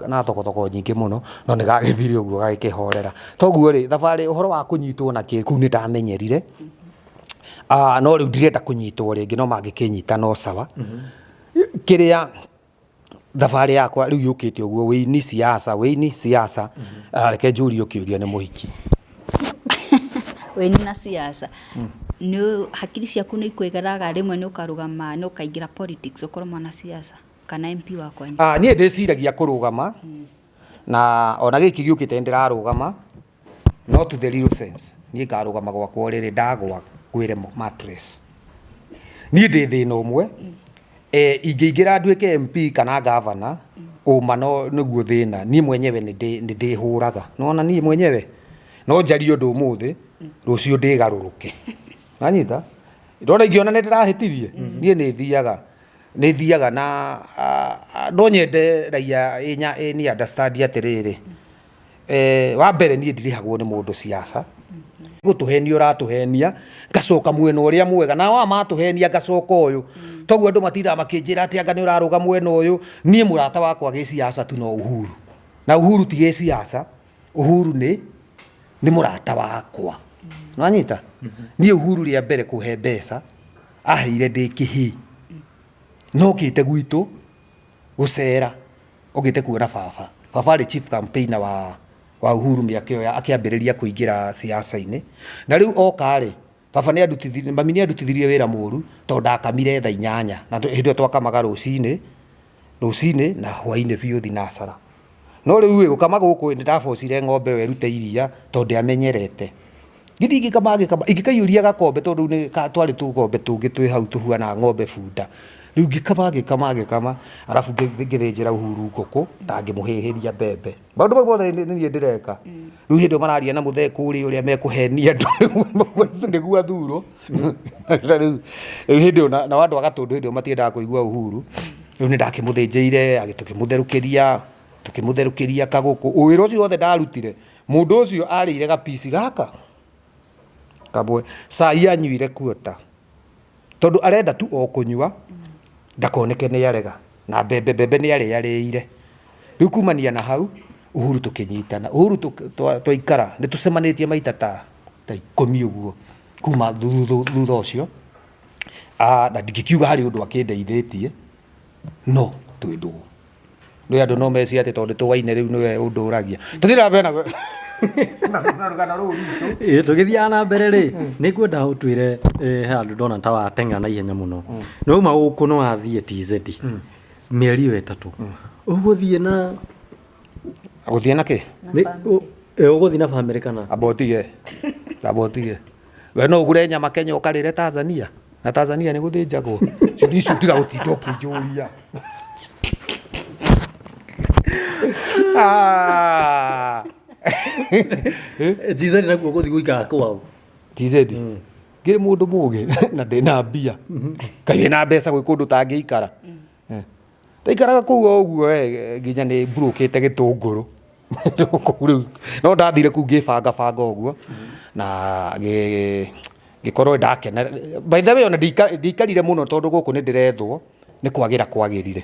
na thogothogwo nyingĩ mũno no nĩ gagĩthire ũguo gagĩkĩhorera. Toguo rĩ thabarĩ ũhoro wa kũnyitwo na kĩ kũu nĩ ndamenyerire, no rĩu ndirenda kũnyitwo rĩngĩ no mangĩkĩnyita no sawa. Kĩrĩa thabarĩ yakwa rĩu yũkĩte ũguo wĩini siasa, wĩini siasa, reke njũrio kĩũria nĩ mũhiki. Wĩini na siasa, nĩ hakiri ciaku nĩ ikwĩgeraga rĩmwe nĩ ũkarũgama nĩ ũkaingĩra politics ũkorwo mwana siasa kana MP wa kwanyu? Niĩ ndĩciragia kũrũgama na ona gĩkĩ gĩũkĩte nĩ ndĩrarũgama no to the real sense niĩ ngarũgama gwakwa rĩrĩ ndagwa ngwĩre mattress. Niĩ ndĩ thĩna ũmwe, ingĩingĩra nduĩke MP kana governor ũma no nĩguo thĩna niĩ mwenyewe nĩ ndĩhũraga. Nĩwona niĩ mwenyewe no njarie ũndũ ũmũthĩ rũciũ ndĩgarũrũke. Wanyita? Ndona ingĩona nĩ ndĩrahĩtirie niĩ nĩ thiaga nĩ thiaga na no nyende raia ĩ understand atĩrĩrĩ, wa mbere niĩ ndirĩhagwo nĩ mũndũ siasa gũtũhenia ũratũhenia ngacoka mwena ũrĩa mwega na wa matũhenia ngacoka ũyũ toguo andũ matindaga makĩnjĩra atĩ anga nĩ ũrarũga mwena ũyũ. Niĩ mũrata wakwa gĩsiasa tu no Uhuru, na Uhuru ti gĩsiasa, Uhuru nĩ mũrata wakwa. Nĩwanyita? Niĩ Uhuru rĩa mbere kũhe mbeca aheire ndĩ kĩhĩĩ, nokĩte gwitũ gũcera okĩte kuona baba. Baba arĩ chief campaigner wa Uhuru mĩaka ĩyo akĩambĩrĩria kũingĩra siasa-inĩ. Na rĩu oka rĩ, baba nĩ andutithirie, mami nĩ andutithirie wĩra mũru tondũ ndakamire thaa 8 na hĩndĩ ĩyo twakamaga rũcinĩ, rũcinĩ na hwainĩ biũ thinacara. No rĩu ĩ gũkama gũkũ ĩ nĩ ndabocire ng'ombe ĩyo ĩrute iria tondũ ndĩamenyerete. Ngĩthiĩ ngĩkama ngĩkama ingĩkaiyũria gakombe tondũ rĩu nĩ twarĩ tũgombe tũngĩ twĩ hau tũhuana ng'ombe bunda. Rĩu ngĩkama ngĩkama ngĩkama arabu ngĩthĩnjĩra Uhuru ngũkũ na ngĩmũhĩhĩria mbembe. Maũndũ mau mothe nĩ niĩ ndĩreka. Rĩu hĩndĩ ĩyo mararia na mũthee kũrĩa ũrĩa mekũhenia andũ nĩguo athurwo. Rĩu hĩndĩ ĩyo nao andũ a Gatũndũ hĩndĩ ĩyo matiendaga kũigua Uhuru. Rĩu nĩ ndakĩmũthĩnjĩire tũkĩmũtherũkĩria tũkĩmũtherũkĩria kagũkũ. Wĩra ũcio wothe ndarutire mũndũ ũcio arĩire gapici gaka kamwe, cai anyuire kuota tondũ arenda tu o kũnyua ndakoneke nĩ arega na mbembe mbembe nĩ arĩarĩire. Rĩu kumania na hau Uhuru tũkĩnyitana. Uhuru twaikara nĩ tũcemanĩtie maita ta 10 ũguo kuma thutha ũcio, na ndingĩkiuga harĩ ũndũ akĩndeithĩtie no twĩ ndũgũ. Rĩu andũ no mecirie atĩ tondũ nĩ tũwaine rĩu nĩwe ũndũragia. Tũthiĩ na mbere na rũgano rũu rwitũ. Ĩĩ tũgĩthiaga na mbere rĩ, nĩ ngwenda ũtwĩre he handũ ndona ta wateng'era na ihenya mũno. Nĩ wauma gũkũ nĩ wathiĩ TZ mĩeri ĩyo 3. Ũgũthiĩ na Gũthiĩ na kĩ? Ũgũthiĩ na bamĩrĩ kana? Amba ũtige. Amba ũtige. We no ũgũre nyama Kenya ũkarĩre Tanzania? Na Tanzania nĩ gũthĩnjagwo. Ciũria icio tiga gũtinda ũkĩnjũria. TZ nakuo gũthiĩ gũikara kwao. TZ? Ngĩrĩ mũndũ mũgĩ na ndĩna mbia. Kaĩ wĩna mbeca gwĩ kũndũ ũtangĩikara? Ndaikaraga kũu o ũguo we nginya nĩ mburũkĩte gĩtũngũrũ. Kũu rĩu no ndathire kũu ngĩbanga banga ũguo na ngĩkorwo ndakena. By the way ona ndiikarire mũno tondũ gũkũ nĩ ndĩrethwo nĩ kwagĩra kwagĩrire.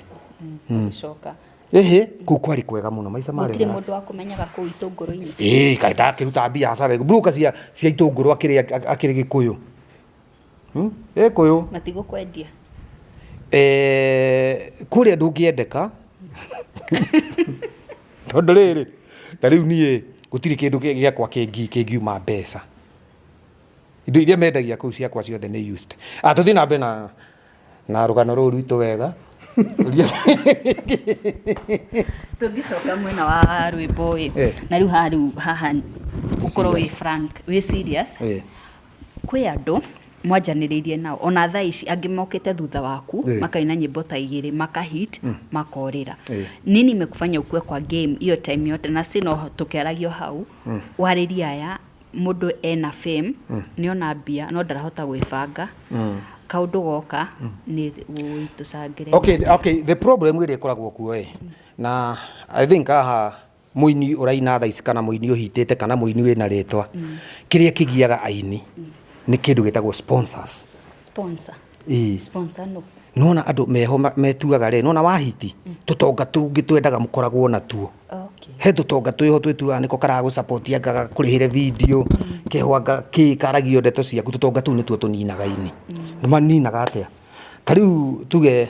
Ũgĩcoka. Ĩhĩ, kũu kwarĩ kwega mũno maica marĩ. Gũtirĩ mũndũ wakũmenyaga kũu itũngũrũ-inĩ. Ĩĩ, kaĩ ndakĩruta biacara broker cia itũngũrũ akĩrĩ Gĩkũyũ. Gĩkũyũ. Matigũkwendia. Kũrĩa ndũngĩendeka tondũ rĩrĩ ta rĩu niĩ Gũtirĩ kĩndũ gĩakwa kĩngiuma mbeca. Indo iria mendagia kũu ciakwa ciothe nĩ used. Ah, tũthiĩ na mbere na rũgano rũrũ rwitũ wega. Tũngĩcoka mwena wa rwĩmbo ĩ, na rĩu haha, rĩu haha ũkorwo wĩ frank, wĩ serious. Kwĩ andũ mwanjanĩrĩirie nao ona thaa ici, angĩ mokĩte thutha waku, makaina nyĩmbo ta igĩrĩ, makahit, makorĩra. Nini imekufanya ukue kwa game hiyo time yote? Na si no tũkĩaragio hau, warĩrie aya mũndũ ena fame, nĩona mbia no ndarahota gwĩbanga, kaũndũ goka nĩ tũcangĩre. Okay, the problem ĩrĩa ĩkoragwo kuo ĩ, na I think haha mũini ũraina thaa ici, kana mũini ũhitĩte, kana mũini wĩna rĩtwa, kĩrĩa kĩgiaga aini nĩ kĩndũ gĩtagwo sponsors. Sponsor? Ĩĩ. Sponsor no? Nona andũ meho metuaga rĩ, nona wahiti tũtonga tũngĩ twendaga mũkoragwo natuo. He tũtonga twĩho twĩtuaga nĩko karagũ support, anga gakũrĩhĩre video keho, anga kĩ karagio ndeto ciaku. Tũtonga tũu nĩtuo tũninaga ini. Nĩ maninaga atĩa? Ta rĩu tuge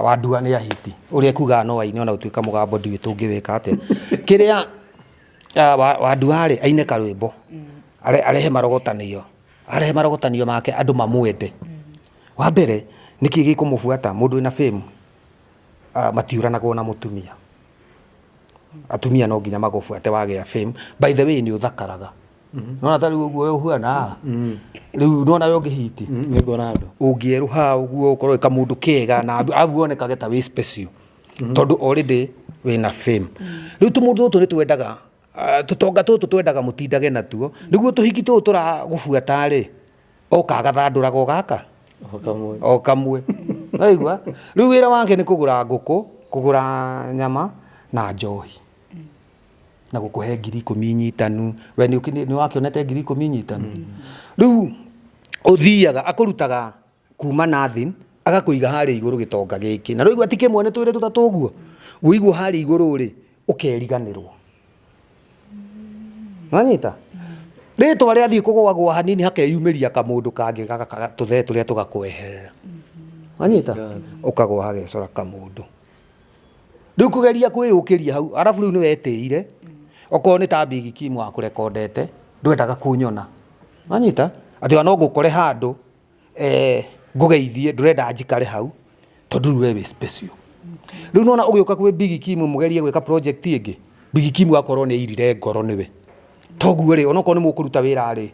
Wandua nĩ ahiti ũrĩa ekugaga no aine, ona gũtuĩka mũgambo ndiũĩ tũngĩwĩka atĩa. Kĩrĩa Wandua rĩ, aine karwĩmbo, arehe marogotanio, arehe marogotanio make, andũ mamwende. Wa mbere, nĩkĩ gĩkũmũbuata? Mũndũ wĩna fame matiũranagwo na mũtumia. Atumia no nginya magũbuate wagĩa fame. By the way, nĩ ũthakaraga. Nona ta rĩu ũguo ũhuana rĩu, nona we ũngĩhiti. Nĩnguona andũ. Ũngĩerũha ũguo, ũkorwo wĩ kamũndũ kega na abu wonekage ta wĩ special, tondũ already wĩna fame. Rĩu tũmũndũ tũtũ nĩ twendaga, tũtonga tũtũ twendaga mũtindage natuo, nĩguo tũhiki tũtũ tũragũbuata rĩ, oka agathandũraga o gaka. O kamwe. O kamwe. Waigua, rĩu wĩra wake nĩ kũgũra ngũkũ, kũgũra nyama na njohi na gũkũhe 10,000 nyitanu. We nĩ wakĩonete 10,000 nyitanu? Rĩu ũthiaga akũrutaga kuma nothing, agakũiga harĩa igũrũ gĩtonga gĩkĩ, na rĩu ti kĩmwe, nĩ twĩrĩ tũtatũ ũguo. Wĩigwo harĩa igũrũ rĩ, ũkeriganĩrwo. Wanyita rĩtwa rĩathiĩ kũgwagwa hanini, hakeyumĩria kamũndũ kangĩ tũthee tũrĩa tũgakweherera. Wanyita, ũkagwa, hagecora kamũndũ. Rĩu kũgeria kwĩyũkĩria hau, arabu rĩu nĩ wetĩire. Okorwo nĩ ta Big Kim wakũrekondete, ndwendaga kũnyona. Wanyita, atĩ ona no ngũkore handũ, ngũgeithie, ndũrenda njikare hau, tondũ rĩu we wĩ special. Rĩu nona ũgĩũka kwĩ Big Kim mũgerie gwĩka project ĩngĩ, Big Kim akorwo nĩ airire ngoro nĩwe. Toguo rĩ, onokorwo nĩ mũkũruta wĩra rĩ,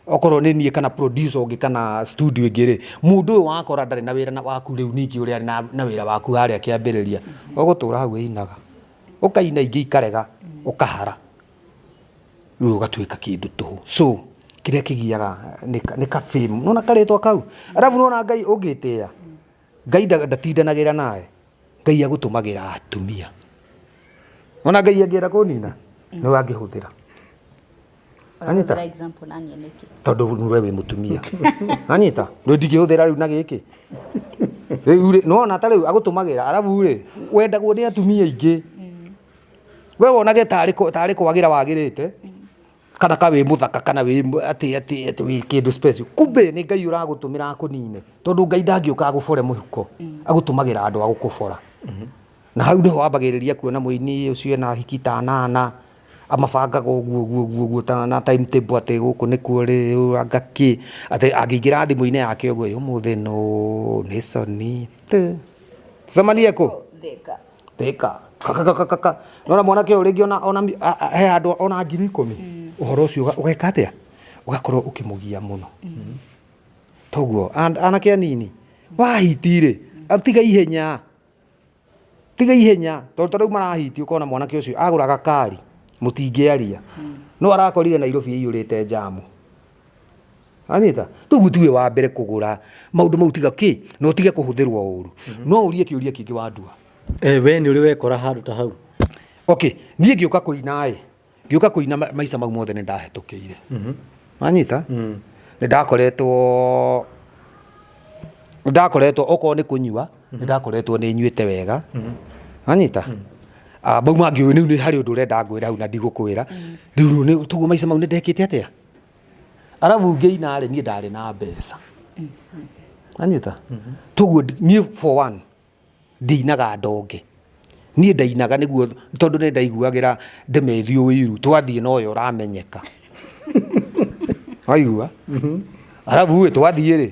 okorwo nĩ niĩ kana producer ũngĩ kana studio ĩngĩ rĩ, mũndũ ũyũ wakora ndarĩ na wĩra na waku rĩu ningĩ ũrĩa arĩ na wĩra waku harĩa kĩambĩrĩria, ũgũtũra hau ĩinaga, ũkaina ingĩ ikarega, ũkahara, rĩu ũgatuĩka kĩndũ tũhũ. So kĩrĩa kĩgiaga nĩ ka fame, nona karĩtwa kau. Arabu nona Ngai ũngĩtĩĩa, Ngai ndatindanagĩra nawe. Ngai agũtũmagĩra atumia. Nona Ngai angĩenda kũnina, nĩwe angĩhũthĩra. Anyita? Ũrahũthĩra example na niĩ nĩkĩ? Tondũ we wĩ mũtumia. Anyita, rĩu ndingĩhũthĩra rĩu na gĩkĩ rĩu rĩ, nĩwona ta rĩu agũtũmagĩra. Arabu rĩ, wendagwo nĩ atumia aingĩ. We wonage tarĩ kwagĩra wagĩrĩte, kana ka wĩ mũthaka, kana wĩ atĩ wĩ kĩndũ special, kumbe nĩ Ngai ũragũtũmĩra akũnine, tondũ Ngai ndangĩũka agũbore mũhuko, agũtũmagĩra andũ a gũkũbora. Na hau nĩho wambagĩrĩria kuona mũini ũcio ena hiki ta anana, amabangaga ũguo ũguo ũguo ũguo ta na timetable, atĩ gũkũ nĩkuo rĩ, anga kĩ, atĩ angĩingĩra thimũ-inĩ yake ũguo, "Ĩ, ũmũthĩ nũ nĩ Soni tũcemanie kũ?" Thika. Thika kakakakaka. Nona mwanake ũyũ rĩngĩ ona he handũ ona 10,000, ũhoro ũcio ũgeka atĩa? Ũgakorwo ũkĩmũgia mũno. Toguo anake anini wahiti rĩ, tiga ihenya, tiga ihenya, tondũ ta rĩu marahiti, ũkona mwanake ũcio agũra gakari, mũtingĩaria, no arakorire Nairobi ĩiyũrĩte njamu. Anyita, toguo tiwe wa mbere kũgũra maũndũ mau. Tiga kĩ na ũtige kũhũthĩrwo ũru. No ũrie kĩũria kĩngĩ, Wandua. We nĩ ũrĩ wekora handũ ta hau? Okay, niĩ ngĩũka kũina ĩ, ngĩũka kũina maica mau mothe nĩ ndahĩtũkĩire. Wanyita, nĩ ndakoretwo okorwo nĩ kũnyua, nĩ ndakoretwo nĩ nyuĩte wega. Wanyita? Ah, mau mangĩ rĩu nĩ harĩ ũndũ ũrenda ngwĩra hau na ndigũkwĩra rĩu. Nĩ toguo maica mau nĩ ndekĩte atĩa. Arabu ngĩina rĩ, niĩ ndarĩ na mbeca. Wanyita, toguo niĩ for one ndinaga ndonge. Niĩ ndainaga nĩguo tondũ nĩ ndaiguagĩra Demethiũ ũiru, twathiĩ na ũyũ ũramenyeka. Waigua? Arabu ĩ twathiĩ rĩ,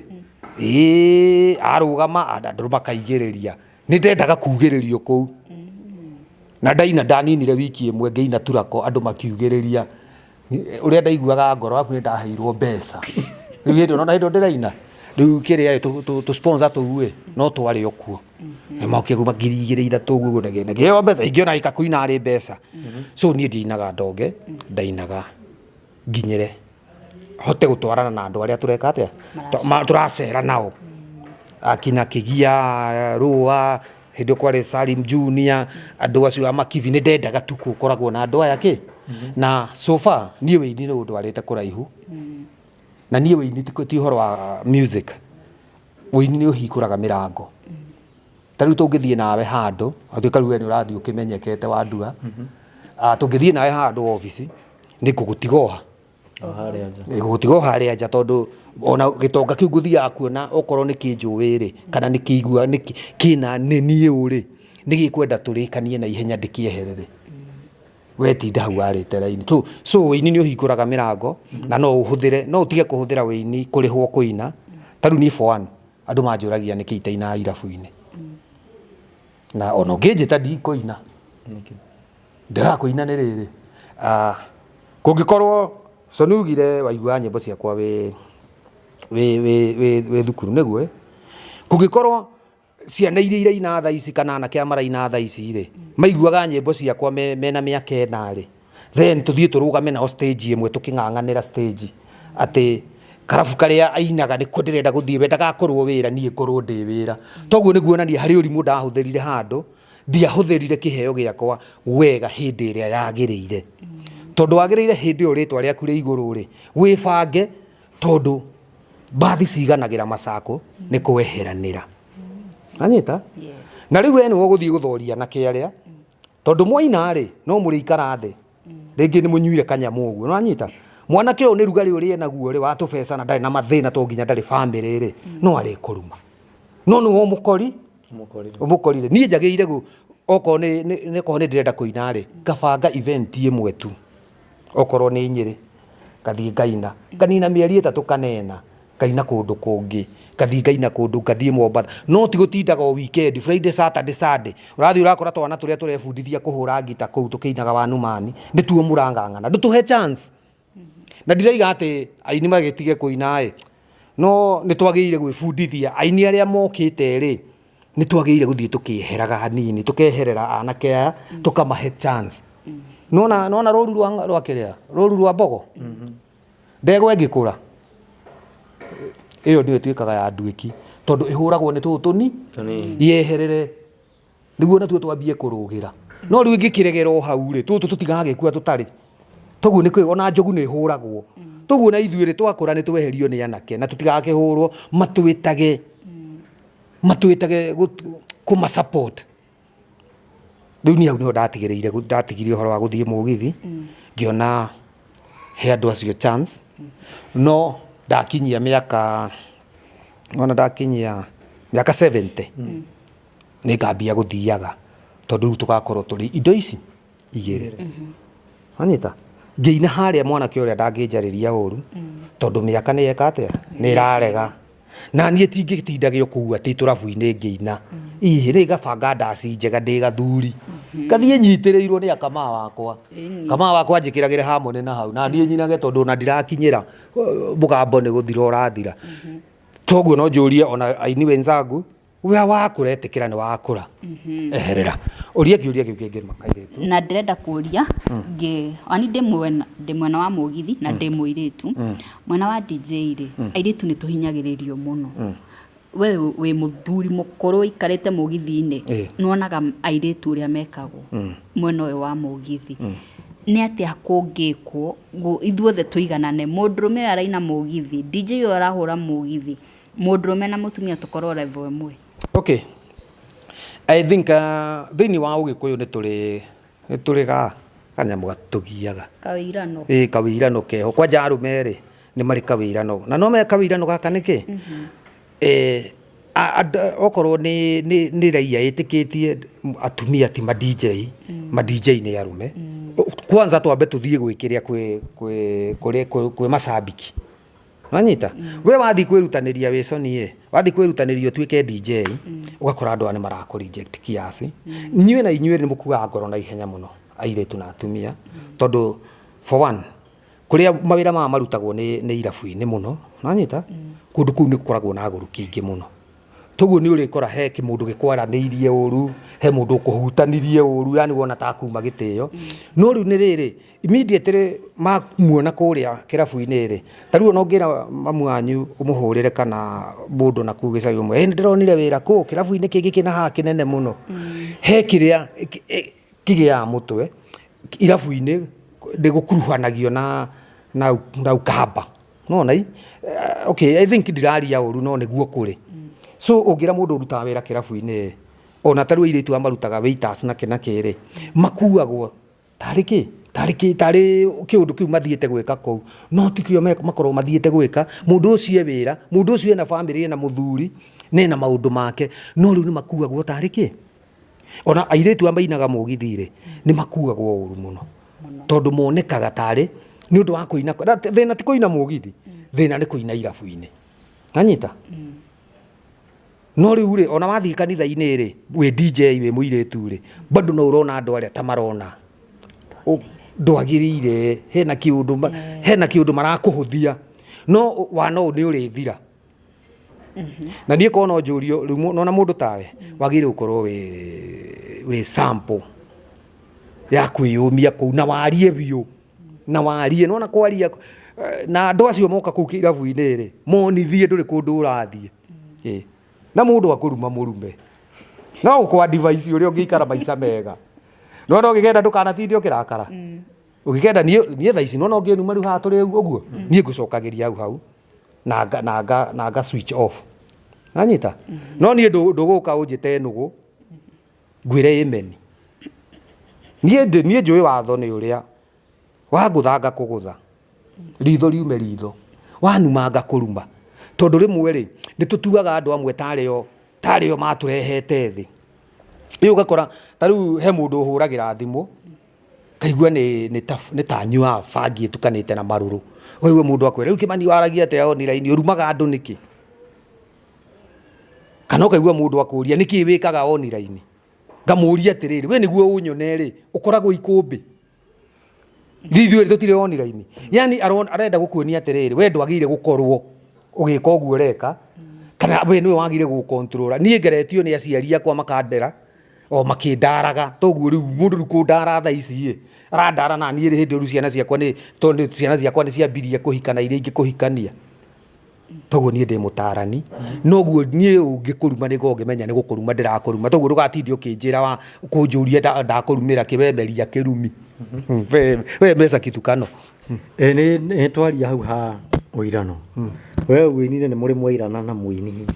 ĩĩ arũgama andũ makaigĩrĩria. Nĩ ndendaga kugĩrĩrio kũu. Na ndaina ndaninire wiki ĩmwe ngĩina turako andũ makiugĩrĩria. Ũrĩa ndaiguaga ngoro arabu nĩ ndaheirwo mbeca. Rĩu hĩndĩ ĩyo, nĩ wona hĩndĩ ĩyo ndĩraina, rĩu kĩrĩa ĩ tũ sponsor tũu ĩ no twarĩ o kuo. Nĩ mokire kuma 2000 3 ũguo na ngĩheo mbeca ingĩona gĩka kũina arĩ mbeca. So niĩ ndiainaga ndonge, ndainaga nginyĩre hote gũtwarana na andũ arĩa tũreka atĩa, tũracera nao. Akina Kĩgia, Rũa, hĩndĩ ĩyo kwarĩ Salim Junior, andũ acio a Makibi, nĩ ndendaga tu gũkoragwo na andũ aya kĩ. Na so far niĩ wĩini nĩ ũndwarĩte kũraihu. Na niĩ wĩini ti ũhoro wa music, wĩini nĩ ũhingũraga mĩrango. Ta rĩu tũngĩthiĩ nawe handũ, atuĩka rĩu we nĩ ũrathiĩ ũkĩmenyekete Wandua, tũngĩthiĩ nawe handũ obici, nĩ ngũgũtiga o ha? O harĩa nja. Ngũgũtiga o harĩa nja tondũ ona gĩtonga kĩu ngũthiaga kuona okorwo nĩ kĩnjũĩ rĩ, kana nĩ kĩigua kĩna nĩ niĩ ũ rĩ, nĩ gĩkwenda tũrĩkanie na ihenya ndĩkĩeherere. We tinda hau warĩte raini. So wĩini nĩ ũhingũraga mĩrango na no ũhũthĩre, no ũtige kũhũthĩra wĩini kũrĩhwo kũina. Ta rĩu niĩ for one, andũ manjũragia nĩkĩ itainaga irabu-inĩ. Na ona ũngĩnjĩta ndikũina. Ndĩraga kũina nĩ rĩrĩ, kũngĩkorwo Soni ugire waiguaga nyĩmbo ciakwa wĩ wĩ wĩ wĩ wĩ thukuru nĩguo ĩ? Kũngĩkorwo ciana iria iraina thaa ici kana anake arĩa maraina thaa ici rĩ, maiguaga nyĩmbo ciakwa mena mĩaka ĩna rĩ, then tũthiĩ tũrũgame nao stage ĩmwe tũkĩng'ang'anĩra stage atĩ karabu karĩa ainaga nĩko ndĩrenda gũthiĩ we ndagakorwo wĩra niĩ ngorwo ndĩ wĩra. Toguo nĩ kuonania harĩ ũrimũ ndahũthĩrire handũ, ndiahũthĩrire kĩheo gĩakwa wega hĩndĩ ĩrĩa yagĩrĩire. Tondũ wagĩrĩire hĩndĩ ĩyo rĩtwa rĩaku rĩ igũrũ rĩ, wĩbange tondũ mbathi ciganagĩra macako nĩ kweheranĩra. Anyita? Yes. Na rĩu we nĩwe ũgũthiĩ gũthoria anake arĩa, tondũ mwaina rĩ, no mũrĩikara thĩ, rĩngĩ nĩ mũnyuire kanyamũ ũguo, nĩwanyita? Mwanake ũyũ nĩ rugarĩ ũrĩa enaguo rĩ, wa tũbeca na ndarĩ na mathĩna to nginya ndarĩ bamĩrĩ rĩ, no arĩkũruma. No nĩwe ũmũkori, ũmũkorire. Niĩ njagĩrĩire gũ, okorwo nĩ, nĩ, okorwo nĩ ndĩrenda kũina rĩ, ngabanga event ĩmwe tu. Okorwo nĩ Nyĩrĩ, ngathiĩ ngaina, nganina mĩeri ĩtatũ kana ĩna, ngaina kũndũ kũngĩ, ngathiĩ ngaina kũndũ, ngathiĩ Mombatha, no ti gũtindaga o weekend, Friday, Saturday, Sunday, ũrathiĩ ũrakora twana tũrĩa tũrebundithia kũhũra ngita kũu tũkĩinaga wanumani, nĩtuo mũrang'ang'ana, ndũtũhe chance. Na ndiraiga atĩ aini magĩtige kũina ĩ, no nĩ twagĩrĩire gwĩbundithia aini arĩa mokĩte rĩ, nĩ twagĩrĩire gũthiĩ tũkĩeheraga hanini, tũkeherera anake aya, tũkamahe chance. Nĩwona nĩwona rũru rwa rwa kĩrĩa, rũru rwa mbogo? Ndegwa ĩngĩkũra, ĩyo nĩyo ĩtuĩkaga ya nduĩki, tondũ ĩhũragwo nĩ tũtũ tũni, yeherere nĩguo natuo twambie kũrũgĩra. No rĩu ĩngĩkĩregera o hau rĩ, tũtũ tũtigagĩkua tũtarĩ. Toguo nĩ kwĩ ona njogu nĩ ĩhũragwo. Toguo na ithuĩ rĩ, twakũra nĩ tweherio nĩ anake na tũtigakĩhũrwo, matwĩtage matwĩtage kũma support. Rĩu niĩ hau nĩho ndatigĩrĩire ndatigire ũhoro wa gũthiĩ mũgithi, ngĩona he andũ acio chance, no ndakinyia mĩaka, wona ndakinyia mĩaka 70, nĩ ngambia gũthiaga, tondũ rĩu tũgakorwo tũrĩ indo ici igĩrĩ. Wanyita? Ngĩina harĩa mwanake ũrĩa ndangĩnjarĩria ũru, tondũ mĩaka nĩ yeka atĩa? Nĩ ĩrarega. Na niĩ tingĩtindagio kũu atĩ tũrabu-inĩ ngĩina. Ih, nĩ ngabanga ndaci njega ndĩ gathuri. Ngathiĩ nyitĩrĩirwo nĩ akamaa wakwa. Kamaa wakwa anjĩkĩragĩre harmony na hau. Na niĩ nyinage tondũ ona ndirakinyĩra mũgambo nĩ gũthira ũrathira. Toguo no njũrie ona aini wenzangu, we wakũra ĩtĩkĩra nĩ wakũra. Eherera. Ũria kĩũria kĩu kĩngĩ kairĩtu. Na ndĩrenda kũria ngĩ ani ndĩ mwena ndĩ mwena wa mũgithi na ndĩ mũirĩtu mwena wa DJ rĩ airĩtu nĩ tũhinyagĩrĩrio mũno we wĩ mũthuri mũkũrũ ũikarĩte mũgithi-inĩ nĩwonaga airĩtu ũrĩa mekagwo mwena ũyũ wa mũgithi nĩ atĩa kũngĩkwo ithuothe tũiganane mũndũrũme ũyũ araina mũgithi DJ ũyũ arahũra mũgithi mũndũrũme na mũtumia tũkorwo level ĩmwe. Okay. I think thĩinĩ wa ũgĩkũyũ nĩ tũrĩ nĩ tũrĩ ga kanyamũ gatũgiaga. Kawĩirano. Ĩĩ kawĩirano keho. Kwanja arũme rĩ, nĩ marĩ kawĩirano. Na no me kawĩirano gaka nĩkĩ? Okorwo nĩ raia ĩtĩkĩtie atumia ti ma DJ, ma DJ nĩ arume. Kwanza twambe tũthiĩ gwĩkĩrĩa kwĩ macambiki. Wanyita? We wathiĩ kwĩrutanĩria wĩ Sony ĩ, wathiĩ kwĩrutanĩria ũtuĩke DJ, ũgakora andũ aya nĩ marakũ reject kiasi. Inyuĩ na inyuĩ nĩ mũkuaga ngoro na ihenya mũno, airĩtu na atumia, tondũ for one, kũrĩa mawĩra maya marutagwo nĩ irabu-inĩ mũno, nĩwanyita? Kũndũ kũu nĩ gũkoragwo na agũrũki aingĩ mũno. Toguo nĩ ũrĩkora he kĩmũndũ gĩkwaranĩirie ũru, he mũndũ ũkũhutanirie ũru, yani wona ta akuma gĩtĩo. No rĩu nĩ rĩrĩ, immediately mamuona kũrĩa kĩrabu-inĩ rĩ, ta rĩu ona ũngĩra mamu wanyu ũmũhũrĩre kana mũndũ na kũu gĩcagi ũmwe, ĩ nĩndĩronire wĩra kũ kĩrabu-inĩ kĩngĩ kĩna haha kĩnene mũno. He kĩrĩa kĩgĩaga mũtwe irabu-inĩ nĩ gũkuruhanagio na ukamba. Nĩwona i? Okay, I think ndiraria ũru no nĩguo kũrĩ. So ũngĩra mũndũ ũrutaga wĩra kĩrabu-inĩ ĩ, ona ta rĩu airĩtu aya marutaga waiters na kĩ na kĩ rĩ, makuagwo tarĩ kĩ? Tarĩ kĩ? Tarĩ kĩũndũ kĩu mathiĩte gwĩka kũu. No tikĩo makoragwo mathiĩte gwĩka. Mũndũ ũcio e wĩra, mũndũ ũcio ena bamĩrĩ, ena mũthuri, na ena maũndũ make. No rĩu nĩ makuagwo tarĩ kĩ? Ona airĩtu aya mainaga mũgithi rĩ, nĩ makuagwo ũru mũno. Tondũ monekaga tarĩ nĩ ũndũ wa kũina. Thĩna ti kũina mũgithi, thĩna nĩ kũina irabu-inĩ. Wanyita? No rĩu rĩ, ona wathiĩ kanitha-inĩ rĩ, wĩ DJ wĩ mũirĩtu rĩ, bado no ũrona andũ arĩa ta marona ndwagĩrĩire, hena kĩũndũ, hena kĩũndũ marakũhũthia. No wana ũyũ nĩ ũrĩthira. Na niĩ korwo no njũrio, rĩu nona mũndũ tawe, wagĩrĩire gũkorwo wĩ sample ya kwĩyũmia kũu na warie biũ. Na warie, nĩwona kwaria, na andũ acio moka kũu kĩrabu-inĩ rĩ, monithie ndũrĩ kũndũ ũrathiĩ. Ĩ. Na mũndũ akũruma mũrume. No gũkũ advice ũrĩa ũngĩikara maica mega. Nĩwona ũngĩkenda ndũkanatinde ũkĩrakara. Ũngĩkenda niĩ thaa ici nĩwona ũngĩnuma rĩu haha tũrĩ ũguo, niĩ ngũcokagĩria hau hau na nga switch off. Wanyita? No niĩ ndũgũka ũnjĩte nũgũ, ngwĩre amen. Niĩ njũĩ watho nĩ ũrĩa wangũtha ngakũgũtha, ritho riume ritho, wanuma ngakũruma. Tondũ rĩmwe rĩ, nĩ tũtuaga andũ amwe tarĩ o matũrehete thĩ. Rĩu ũgakora ta rĩu he mũndũ ũhũragĩra thimũ, ngaigua nĩ ta anyuaga bangi ĩtukanĩte na marũrũ. Ũkaigua mũndũ akwĩra, rĩu Kĩmani waragia atĩa online, ũrumaga andũ nĩkĩ? Kana ũkaigua mũndũ akũria, nĩkĩ wĩkaga online? Ngamũria atĩrĩrĩ, we nĩguo ũnyone rĩ, ũkoragwo ikũmbĩ? Ithuĩ ithuerĩ tũtirĩ online. Yani arenda gũkuonia atĩrĩrĩ, we ndwagĩrĩire gũkorwo ũgĩka ũguo ũreka, kana we nĩwe wagĩrĩire gũcontrol. Niĩ ngeretio nĩ aciari akwa makandera, o makĩndaraga. Toguo rĩu mũndũ rĩu kũndara thaa ici ĩ, arandara na niĩ hĩndĩ ĩyo rĩu ciana ciakwa nĩ, tondũ ciana ciakwa nĩ ciambirie kũhika na iria ingĩ kũhikania. Toguo niĩ ndĩ mũtarani, noguo niĩ ũngĩkũruma nĩ ngoragwo ngĩmenya nĩ gũkũruma ndĩrakũruma, toguo ndũgatinde ũkĩnjĩra wa kũnjũria ndakũrumĩra kĩ, we meria kĩrumi. We meza kitukano. Ĩ nĩ twaria hau ha ũirano, we ũinire nĩ mũrĩ mwairana na mũini hihi?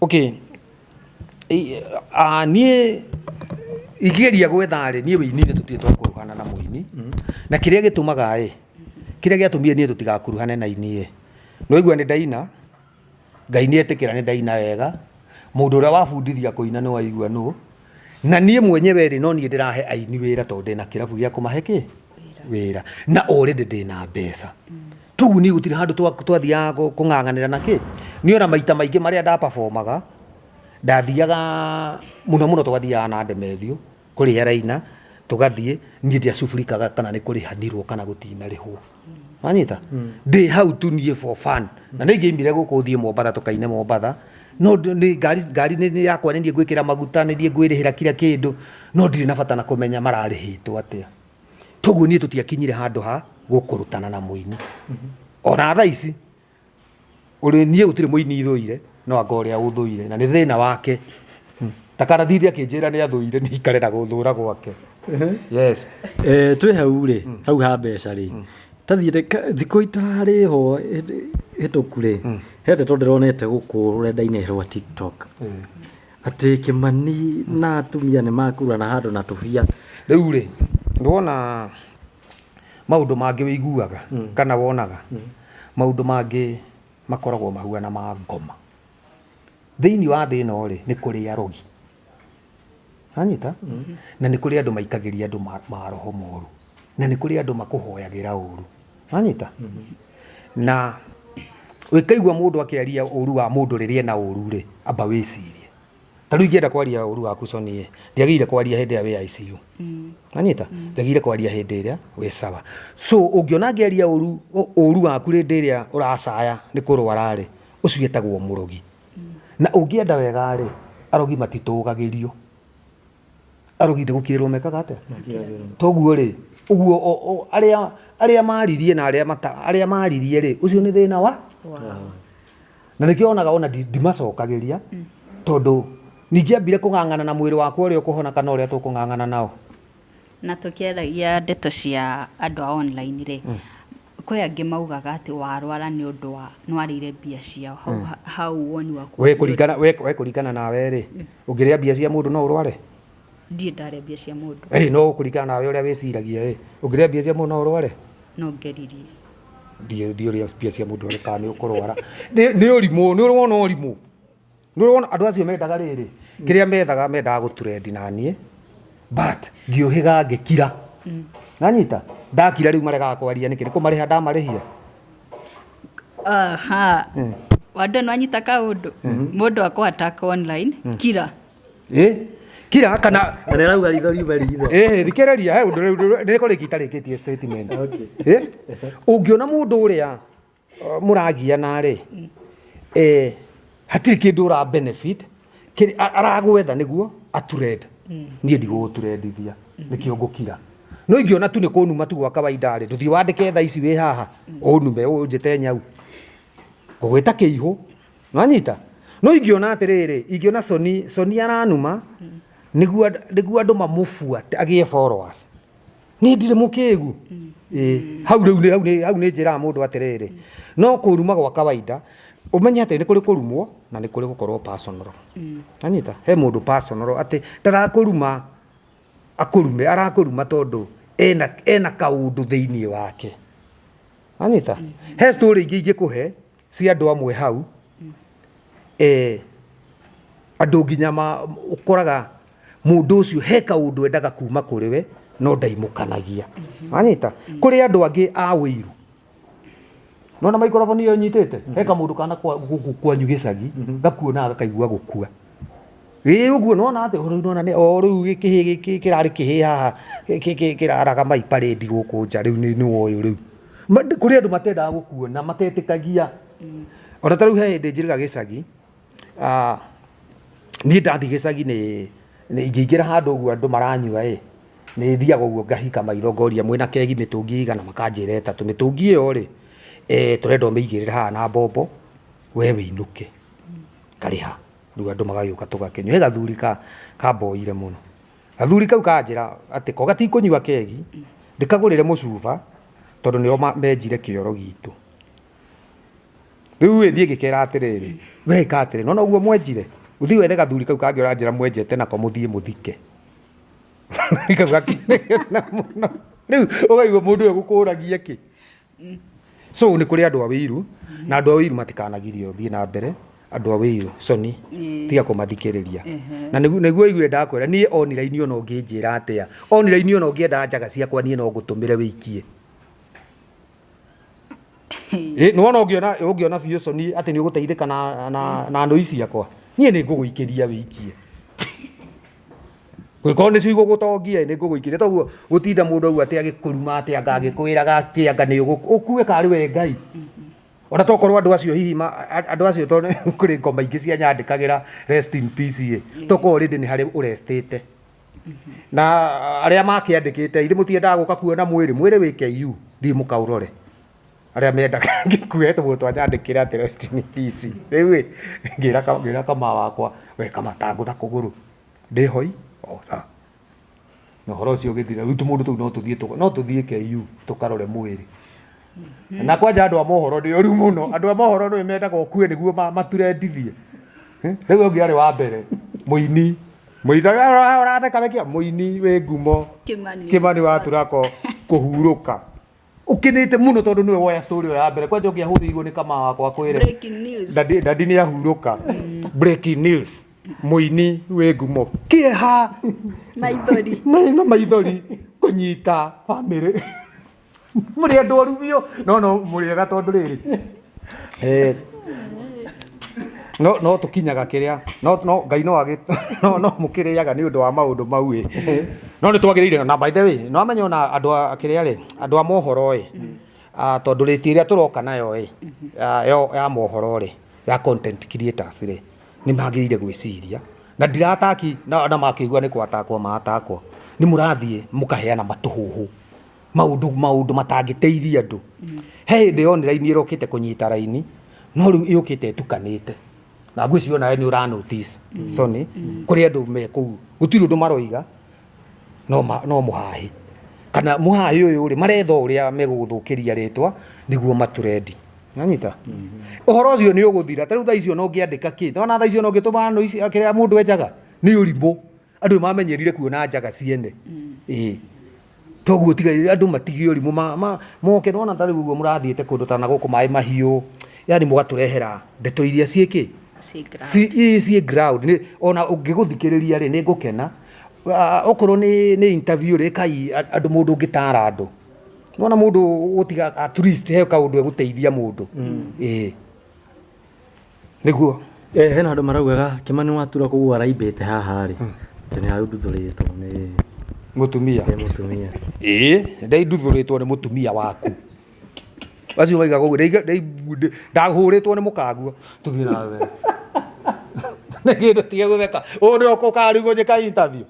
Okay, niĩ ingĩgeria gwetha rĩ, niĩ wĩini-inĩ tũtirĩ twakuruhana na mũini, na kĩrĩa gĩtũmaga ĩ, kĩrĩa gĩatũmire niĩ tũtigakuruhane na aini ĩ, nĩ waigua nĩ ndaina, Ngai nĩ etĩkĩra nĩ ndaina wega, mũndũ ũrĩa wabundithia kũina nĩ waigua nũ, na niĩ mwenyewe rĩ, no niĩ ndĩrahe aini wĩra tondũ ndĩna kĩrabu gĩa kũmahe kĩ? Wĩra. Na already ndĩna mbeca. Toguo niĩ gũtirĩ handũ twathiaga kũng'ang'anĩra na kĩ? Niĩ ona maita maingĩ marĩa nda perform aga, ndathiaga mũno mũno twathiaga na Ndemethio, kũrĩa araina, tũgathiĩ, niĩ ndiacubũrikaga kana nĩ kũrĩhanirwo kana gũtinarĩhwo. Wanyita? Ndĩ hau tu niĩ for fun. Na nĩ ingĩaimire gũkũ thiĩ Mombatha tũkaine Mombatha, no nĩ ngari, ngari nĩ yakwa nĩ niĩ ngwĩkĩra maguta, nĩ niĩ ngwĩrĩhĩra kila kĩndũ, no ndirĩ na bata na kũmenya mararĩhĩtwo atĩa. Toguo niĩ tũtiakinyire handũ ha gũkũrũtana na mũini. Ona thaa ici, Ũrĩ niĩ gũtirĩ mũini thũire no anga ũrĩa ũthũire na nĩ thĩna wake. Ndakanathire akĩnjĩra nĩ athũire niĩ ikare na gũthũra gwake. Yes. Eh, twĩ hau rĩ hau ha mbeca rĩ tathiĩte thikũ itararĩ ho hĩtũku rĩ he ndeto ndĩronete gũkũ rũrenda-inĩ rwa TikTok atĩ Kĩmani na atumia nĩ makurana handũ na tũbia. Rĩu rĩ, nĩwona maũndũ mangĩ wĩiguaga kana wonaga, maũndũ mangĩ makoragwo mahuana ma ngoma. Thĩinĩ wa thĩ ĩno rĩ, nĩ kũrĩ arogi. Wanyita? Na nĩ kũrĩ andũ maikagĩria andũ maroho moru. Na nĩ kũrĩ andũ makũhoyagĩra ũru. Wanyita? Na ũngĩkaigua mũndũ akĩaria ũru wa mũndũ rĩrĩa ena ũru rĩ, amba wĩcirie. Ta rĩu ingĩenda kwaria ũru waku Soni ĩ, ndiagĩrĩire kwaria hĩndĩ ĩrĩa wĩ ICU. Wanyita? Njagĩrĩire kwaria hĩndĩ ĩrĩa wĩ sawa. So ũngĩona ngĩaria ũru ũru waku hĩndĩ ĩrĩa ũracaya nĩ kũrwara rĩ, ũcio etagwo mũrogi. Na ũngĩenda wega rĩ, arogi matitũgagĩrio. Arogi nĩ gũkirĩrwo mekaga atĩa? Toguo rĩ, ũguo arĩa arĩa maririe na arĩa mata arĩa maririe rĩ, ũcio nĩ thĩna wa na nĩkĩo onaga ona ndimacokagĩria tondũ ningĩambire kũng'ang'ana na mwĩrĩ wakwa ũrĩa ũkũhona kana ũrĩa tũkũng'ang'ana nao. Na tũkĩaragia ndeto cia andũ a online rĩ, kwĩ angĩ maugaga atĩ warwara nĩ ũndũ wa nĩ warĩire mbia ciao. Hau, hau woni waku We kũringana we we kũringana nawe rĩ, ũngĩrĩa mbia cia mũndũ no ũrware? Ndirĩ ndarĩa mbia cia mũndũ. Ĩ no kũringana nawe ũrĩa wĩciragia ĩ, ũngĩrĩa mbia cia mũndũ no ũrware? No ngeririe. Ndiĩ ũrĩa mbia cia mũndũ ũrĩa kana nĩ ũkũrwara. Nĩ ũrimũ, nĩ ũrona ũrimũ. Nĩ ũrona andũ acio mendaga rĩrĩ, kĩrĩa methaga mendaga gũ trend na niĩ, but ngĩũhĩga ngĩkira. Nanyita? Ndakira rĩu maregaga kwaria nĩkĩ? Nĩ kũmarĩha ndamarĩhire? Aha. Wandũ nĩ wanyita kaũndũ. Mũndũ akũ attack online, kira. Ĩ? Kira kana Na nĩ arauga ritho riume ritho. Ĩ, thikĩrĩria, he ũndũ rĩu nĩ kũrĩkia itarĩkĩtie statement. Ĩ? Ũngĩona mũndũ ũrĩa mũragiana rĩ, hatirĩ kĩndũ ũra benefit, aragwetha nĩguo atrend. Niĩ ndigũgũtrendithia, nĩkĩo ngũkira. No ingĩona tu nĩ kũnuma tu gwa kawaida rĩ, ndũthiĩ wandĩke thaa ici wĩ haha, ũnume ũnjĩte nyau. Ngũgwĩta kĩihũ. Nĩwanyita? No ingĩona atĩrĩrĩ, ingĩona Soni, Soni aranuma, nĩguo nĩguo andũ mamũbuate agĩe followers. Niĩ ndirĩ mũkĩgu. Ĩĩ, hau rĩu nĩ hau nĩ hau nĩ njĩraga mũndũ atĩrĩrĩ, no kũruma gwa kawaida, ũmenye atĩ nĩ kũrĩ kũrumwo na nĩ kũrĩ gũkorwo personal. Nĩwanyita? He mũndũ personal atĩ ndarakũruma akũrume, arakũruma tondũ ena ena kaũndũ thĩiniĩ wake. Anyita? He story ingĩ ingĩkũhe cia andũ amwe hau eh, andũ nginya ma, ũkoraga mũndũ ũcio he kaũndũ endaga kuma kũrĩ we no ndaimũkanagia. Wanyita? Kũrĩ andũ angĩ a ũiru. Nona maikoroboni ĩyo nyitĩte? He kamũndũ kana kwa, gũkũ kwanyu gĩcagi gakuonaga gakaigua gũkua. Ĩĩ ũguo nĩwona atĩ rĩu nĩwona nĩ o rĩu kĩhĩĩ gĩkĩ kĩrarĩ kĩhĩĩ haha kĩraraga mai parade gũkũ nja rĩu nĩ woyũ rĩu. Kũrĩ andũ matendaga gũkuona matetĩkagia. Ona ta rĩu he hĩndĩ njĩrĩga gĩcagi, niĩ ndathiĩ gĩcagi nĩ ingĩingĩra handũ ũguo andũ maranyua ĩ, nĩ thiaga ũguo ngahika maitho ngoria mwĩna kegi mĩtũngi ĩigana makanjĩra ĩtatũ. Mĩtũngi ĩyo rĩ, tũrenda ũmĩigĩrĩre haha na mbombo we wĩinũke. Ngarĩha. Rĩu andũ magagĩũka tũgakĩnyua. He gathuri kamboire mũno. Gathuri kau kanjĩra atĩ ko gatikũnyua kegi, ndĩkagũrĩre mũcuba tondũ nĩo menjire kĩoro gitũ. Rĩu ĩ niĩ ngĩkera atĩrĩrĩ, we ĩka atĩrĩ, nĩwona ũguo mwenjire, ũthiĩ wethe gathuri kau kangĩ ũranjĩra mwenjete nako mũthiĩ mũthike. Kau gakĩnegena mũno. Rĩu ũkaigua mũndũ ũyũ egũkũragia kĩ. So nĩ kũrĩ andũ a wĩiru na andũ a wĩiru matikanagirio thiĩ na mbere andũ a wĩiru Soni tiga kũmathikĩrĩria na nĩguo nĩguo igue ndakwĩra niĩ online ona ũngĩnjĩra atĩa online ona ũngĩenda njaga ciakwa niĩ no ngũtũmĩre wĩikie. Ĩ, nĩwona ũngĩona ũngĩona biũ Soni atĩ nĩ ũgũteithĩka na na na nũi ciakwa niĩ nĩ ngũgũikĩria wĩikie. Gũgĩkorwo nĩcio igũgũtongia nĩ ngũgũikĩria toguo gũtinda mũndũ auga atĩ agĩkũruma atĩ anga agĩkwĩraga atĩ anga nĩ ũkue karĩ we Ngai. Ona tokorwo andũ acio hihi andũ acio tondũ kũrĩ ngoma ingĩ cianyandĩkagĩra rest in peace ĩ, tokorwo already nĩ harĩ ũrestĩte. Na arĩa makĩandĩkĩte ithe mũtiendaga gũka kuona mwĩrĩ, mwĩrĩ wĩ KU, thiĩ mũkaũrore. Arĩa mendaga ngĩkue tũmũndũ twanyandĩkĩra atĩ rest in peace. Rĩu ĩ, ngĩra kama wakwa, we kama tangũtha kũgũrũ. Ndĩ hoi o sawa. Na ũhoro ũcio ũgĩthira rĩu tũmũndũ tũu no tũthiĩ no tũthiĩ KU tũkarore mwĩrĩ. Na kwanja andũ a mohoro nĩ oru mũno. Andũ a mohoro nĩ mendaga ũkue nĩguo maturendithie. Rĩu ũngĩ arĩ wa mbere mũini mũini ũratheka nĩkĩ? Mũini wĩ ngumo Kĩmani. Kĩmani wa Turako kũhurũka. Ũkenete mũno tondũ nĩwe woya story ĩyo ya mbere. Kwanja ũngĩahũrĩirwo nĩ kama wakwa kwĩre. Breaking news. Daddy, daddy nĩ ahurũka. Breaking news. Mũini wĩ ngumo. Kĩeha. Maithori. Na maithori kũnyita family. Mũrĩ andũ oru biũ. No no mũrĩ ega tondũ rĩrĩ. Eh, no no tũkinyaga kĩrĩa no no Ngai no agĩ no no mũkĩrĩaga nĩ ũndũ wa maũndũ mau ĩ. No nĩ twagĩrĩire na by the way no amenye ona andũ a kĩrĩa rĩ andũ a mohoro ĩ ah, tondũ rĩti ĩrĩa tũroka nayo ĩ ah, yo ya mohoro rĩ ya content creators rĩ nĩ magĩrĩire gwĩciria na ndirataki na, na makĩigua nĩ kwatakwo matakwo nĩ mũrathiĩ mũkaheana matũhũhũ maũndũ maũndũ matangĩteithia andũ. He hĩndĩ online ĩrokĩte kũnyita raini no rĩu yũkĩte ĩtukanĩte na ngwĩciria onawe nĩ ũra notice Sony kũrĩ andũ me kũu gũtirĩ ũndũ maroiga no, ma, no mũhahi kana mũhahi ũyũ rĩ maretha ũrĩa megũgũthũkĩria rĩtwa nĩguo matũrendi nanyita ũhoro ũcio nĩ ũgũthira ta rĩu thaa icio no ũngĩandĩka kĩ ona thaa icio no ũngĩtũma no ici kĩrĩa mũndũ enjaga nĩ ũrimũ andũ nĩ mamenyerire kuona njaga ciene ĩĩ toguo tiga andũ matige ũrimũ ma, ma, moke nona ta rĩu ũguo mũrathiĩte kũndũ ta na gũkũ maĩ mahiũ yani mũgatũrehera ndeto iria ciĩkĩ Ciĩ ground. ci ii ciĩ ground nĩ ona ũngĩgũthikĩrĩria rĩ nĩ ngũkena. Ah, okorwo nĩ nĩ interview rĩ ĩkai andũ mũndũ ũngĩtara andũ nona mũndũ gũtiga at least he kaũndũ egũteithia mũndũ ĩĩ nĩguo. Eh, hena andũ maraugaga Kĩmani Watura koguo araimbĩte haha rĩ atĩ nĩ arunduthũrĩtwo nĩ mũtumia nĩ mũtumia. Ĩĩ ndeinduthũrĩtwo nĩ mũtumia waku acio maigaga ũguo ndahũrĩtwo nĩ mũkaguo tũthiĩ na mbere nĩ kĩndũ tige gũtheka ũũ nĩ ũkarigwo njĩka interview.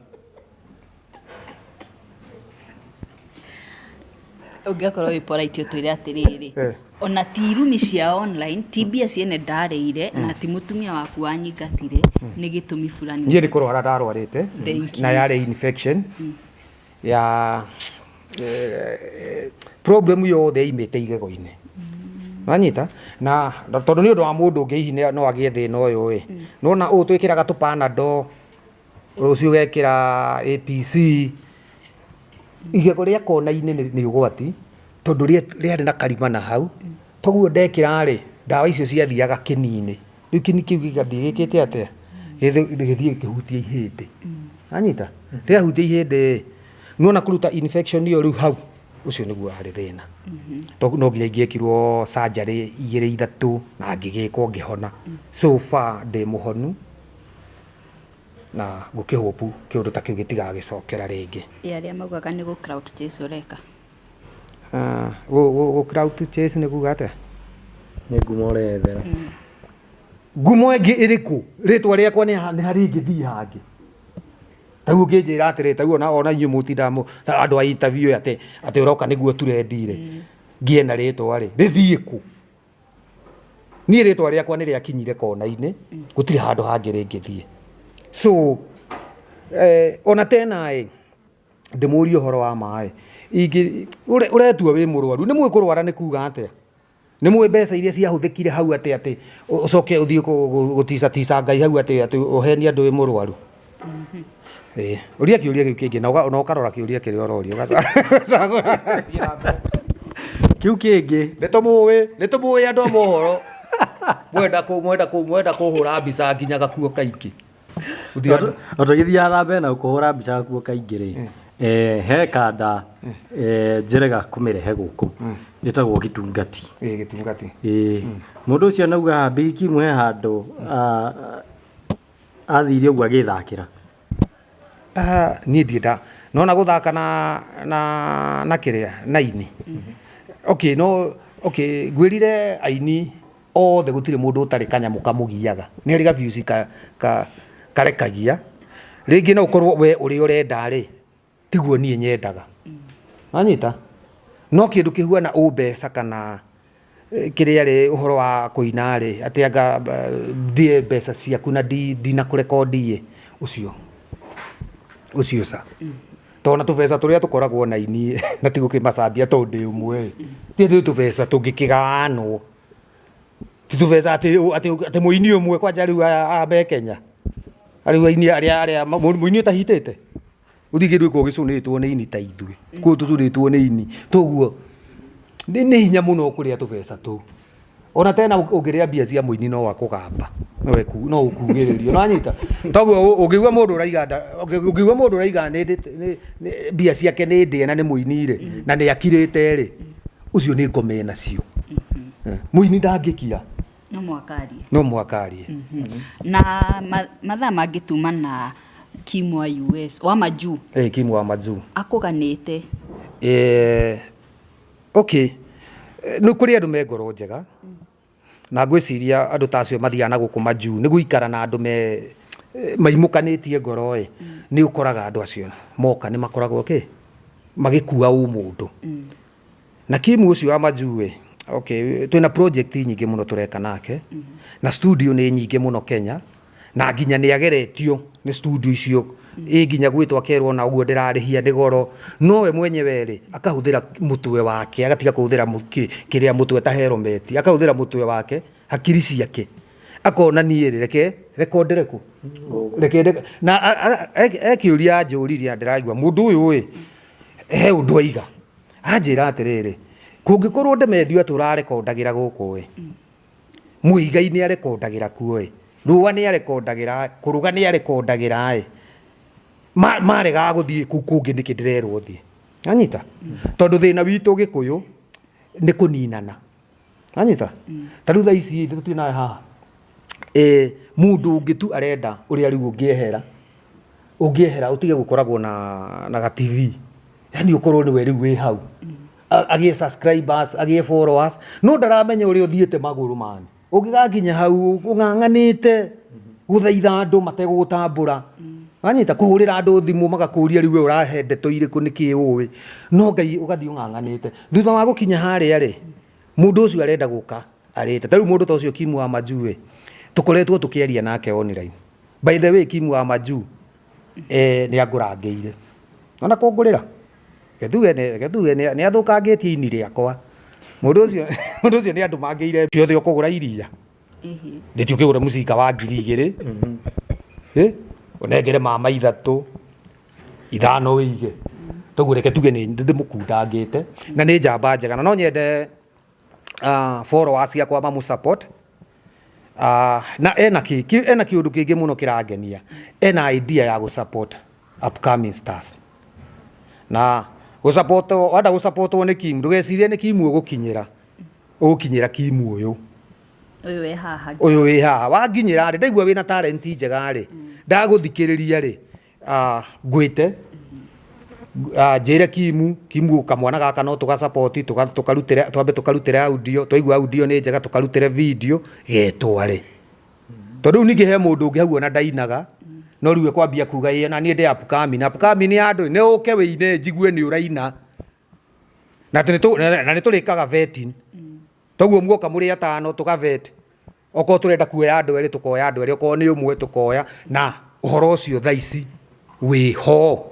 Ũngĩakorwo wĩ polite ũtwĩre atĩrĩrĩ Eh. ona ti irumi cia online ti mbia ciene ndarĩire na ti mũtumia waku wanyingatire nĩ gĩtũmi fulani. Niĩ nĩ kũrwara ndarwarĩte Thank you. na yarĩ infection ya problem yothe imĩte igego-inĩ wanyita na na tondũ nĩ ũndũ wa mũndũ ũngĩ hihi no agĩe thĩna ũyũ ĩ nona ũũ twĩkĩraga tũ Panadol rũciũ ũgekĩra APC igego rĩa kona-inĩ nĩ ũgwati tondũ rĩarĩ na karima na hau toguo ndekĩra rĩ ndawa icio ciathiaga kĩni-inĩ rĩu kĩni kĩu gĩgathiĩ gĩkĩte atĩa gĩthiĩ gĩkĩhutia ihĩndĩ anyita rĩahutia ihĩndĩ nĩwona kũruta infection ĩyo rĩu hau ũcio nĩguo warĩ thĩna. To no nginya ingĩekirwo surgery igĩrĩ ithatũ na ngĩgĩkwo ngĩhona. So far ndĩ mũhonu na ngũkĩhope kĩũndũ ta kĩu gĩtigagĩcokera rĩngĩ. Ĩ arĩa maugaga nĩ gũ clout chase ũreka? Gũ clout chase nĩ kuga atĩa? Nĩ ngumo ũreyethera. Ngumo ĩngĩ ĩrĩkũ? Rĩtwa rĩakwa nĩ harĩ ingĩthiĩ hangĩ. Ta rĩu ũngĩnjĩra atĩrĩrĩ, ta rĩu ona inyuĩ mũtindaga andũ a interview atĩ atĩ ũroka nĩguo tũrendi rĩ, ngĩe na rĩtwa rĩ, rĩthiĩ kũ? Niĩ rĩtwa rĩakwa nĩ rĩakinyire kona-inĩ, gũtirĩ handũ hangĩ rĩngĩthiĩ. So ona tena ĩ, ndĩmũrie ũhoro wa ma ĩ, ũretua wĩ mũrwaru, nĩ mũĩ kũrwara nĩ kuga atĩa? Nĩ mũĩ mbeca iria ciahũthĩkire hau atĩ atĩ ũcoke ũthiĩ gũticatica Ngai hau atĩ atĩ ũhenie andũ wĩ mũrwaru? Ĩĩ, ũria kĩũria kĩu kĩngĩ na ũkarora kĩũria kĩrĩa ũroria ũgacagũra. Kĩu kĩngĩ. Nĩ tũmũĩ, nĩ tũmũĩ andũ a mohoro. Mwenda kũ mwenda kũ mwenda kũhũra mbica nginya gakuo kaingĩ. O tũgĩthiaga na mbere na kũhũra mbica gakuo kaingĩ rĩ, he kanda njĩrĩga kũmĩrehe gũkũ ĩtagwo gĩtungati. Ĩĩ gĩtungati. Ĩĩ mũndũ ũcio nauga Big Kim he handũ athire ũguo agĩthakĩra. Niĩ ndirĩ nda nona gũthaka na na na kĩrĩa na aini. Okay no okay ngwĩrire aini othe gũtirĩ mũndũ ũtarĩ kanyamũ kamũgiaga. Nĩ harĩ gabiuci karekagia. Rĩngĩ no ũkorwo we ũrĩa ũrenda rĩ, tiguo niĩ nyendaga. Wanyita? No kĩndũ kĩhuana ũ mbeca kana kĩrĩa rĩ ũhoro wa kũina rĩ, atĩ anga ndĩe mbeca ciaku na ndinakũrekondi ĩ, ũcio ũcio ca. Tondũ ona tũbeca tũrĩa tũkoragwo na aini na ti gũkĩmacambia tondũ ndĩ ũmwe ĩ, ti atĩ tũbeca tũngĩkĩgayanwo. Ti tũbeca atĩ atĩ atĩ mũini ũmwe kwanja rĩu aya me Kenya. Rĩu aini arĩa arĩa mũini ũtahitĩte gũtirĩ kĩndũ gĩkoragwo gĩcũnĩtwo nĩ ini ta ithuĩ. Kũu tũcũnĩtwo nĩ ini. Toguo Nĩ hinya mũno kũrĩa tũbeca tũu. Ona tena ũngĩrĩa mbia cia mũini no akũgamba, no eku no ũkugĩrĩrio, nĩwanyita? Toguo ũngĩigua mũndũ ũraiga ũngĩigua mũndũ ũraiga nĩ mbia ciake nĩ ndĩe na nĩ mũini rĩ, na nĩ akirĩte rĩ, ũcio nĩ ngoma enacio. Mũini ndangĩkira. No mũhaka arie. No mũhaka arie. Na mathaa mangĩ tuma na Kim wa US, wa majuu. Eh, Kim wa majuu. Akũganĩte. Eh, okay. Nĩ kũrĩ andũ me ngoro njega, na ngwĩciria andũ ta acio mathiaga na gũkũ majuu nĩ gũikara na andũ me maimũkanĩtie ngoro ĩ, nĩ ũkoraga andũ acio moka nĩ makoragwo kĩ, magĩkua ũmũndũ. Na Kim ũcio wa majuu ĩ, okay, twĩna project nyingĩ mũno tũreka nake, na studio nĩ nyingĩ mũno Kenya, na nginya nĩ ageretio nĩ studio icio, ĩ nginya gwĩtwo akerwo ona ũguo ndĩrarĩhia nĩ goro, no we mwenyewe rĩ, akahũthĩra mũtwe wake, agatiga kũhũthĩra kĩrĩa mũtwe ta helmet, akahũthĩra mũtwe wake, hakiri ciake, akona niĩ rĩ, reke rekondere kũ? Reke na he kĩũria anjũririe na ndĩraigua mũndũ ũyũ ĩ, he ũndũ aiga. Anjĩra atĩrĩrĩ, kũngĩkorwo Demetrio atũrarekondagĩra gũkũ ĩ, Muigai nĩ arekondagĩra kuo ĩ, Rũa nĩ arekondagĩra, Kũrũga nĩ arekondagĩra ĩ, maregaga gũthiĩ kũu kũngĩ nĩkĩ ndĩrerwo thiĩ? Anyita? Tondũ thĩna witũ Gĩkũyũ nĩ kũninana. Anyita? Ta rĩu thaa ici tũtirĩ nawe haha, mũndũ ũngĩ tu arenda ũrĩa rĩu ũngĩehera, ũngĩehera ũtige gũkoragwo na ga TV, yani ũkorwo nĩwe rĩu wĩ hau. Agĩe subscribers, agĩe followers, no ndaramenya ũrĩa ũthiĩte magũrũ man. Ũngĩgakinya hau ũng'ang'anĩte gũthaitha andũ mategũgũtambũra. Wanyita kũhũrĩra andũ thimũ magakũria rĩu we ũrahe ndeto irĩkũ nĩkĩ ũĩ. No Ngai ũgathiĩ ũng'ang'anĩte. Thutha wa gũkinya harĩa rĩ, mũndũ ũcio arenda gũka arĩte. Ta rĩu mũndũ ta ũcio Kim wa Majuu ĩ, tũkoretwo tũkĩaria nake online. By the way Kim wa Majuu nĩ angũrangĩire. Ona kũngũrĩra? Reke tuge nĩ athũkangĩtie ini rĩakwa. Mũndũ ũcio mũndũ ũcio nĩ andũmangĩire ciothe ũkũgũra iria. Ndĩti ũkĩgũre mũcinga wa 2000. Ũnengere mama ithatũ, ithano wĩige. Toguo reke tuge nĩ ndĩmũkundangĩte na nĩ njamba njega na no nyende followers ciakwa mamũ support. Na ena kĩ, ena kĩũndũ kĩngĩ mũno kĩrangenia. Ena idea ya gũ support upcoming stars. Na gũ support, wenda gũ support wo nĩ Kim, ndũgecirie nĩ Kim ũgũkinyĩra. Ũgũkinyĩra Kim ũyũ. Ũyũ wĩ haha. Ũyũ wĩ haha. Wanginyĩra rĩ, ndaigua wĩna talent njega rĩ, ndagũthikĩrĩria rĩ, ngwĩte, njĩre Kim, Kim kamwana gaka no tũga support, tũkarutĩre, twambe tũkarutĩre audio, twaigua audio nĩ njega tũkarutĩre video, getware. Tondũ rĩu ningĩ he mũndũ ũngĩ hau ona ndainaga, no rĩu ekwambia kuga ĩ ona niĩ ndĩ upcoming, upcoming ya andũ nĩ ũke wĩine njigue nĩ ũraina. Na nĩ tũrĩkaga vetting. Toguo muoka mũrĩ atano tũga vet. Okorwo tũrenda kuoya andũ erĩ tũkoya andũ erĩ, okorwo nĩ ũmwe tũkoya, na ũhoro ũcio thaa ici wĩ ho.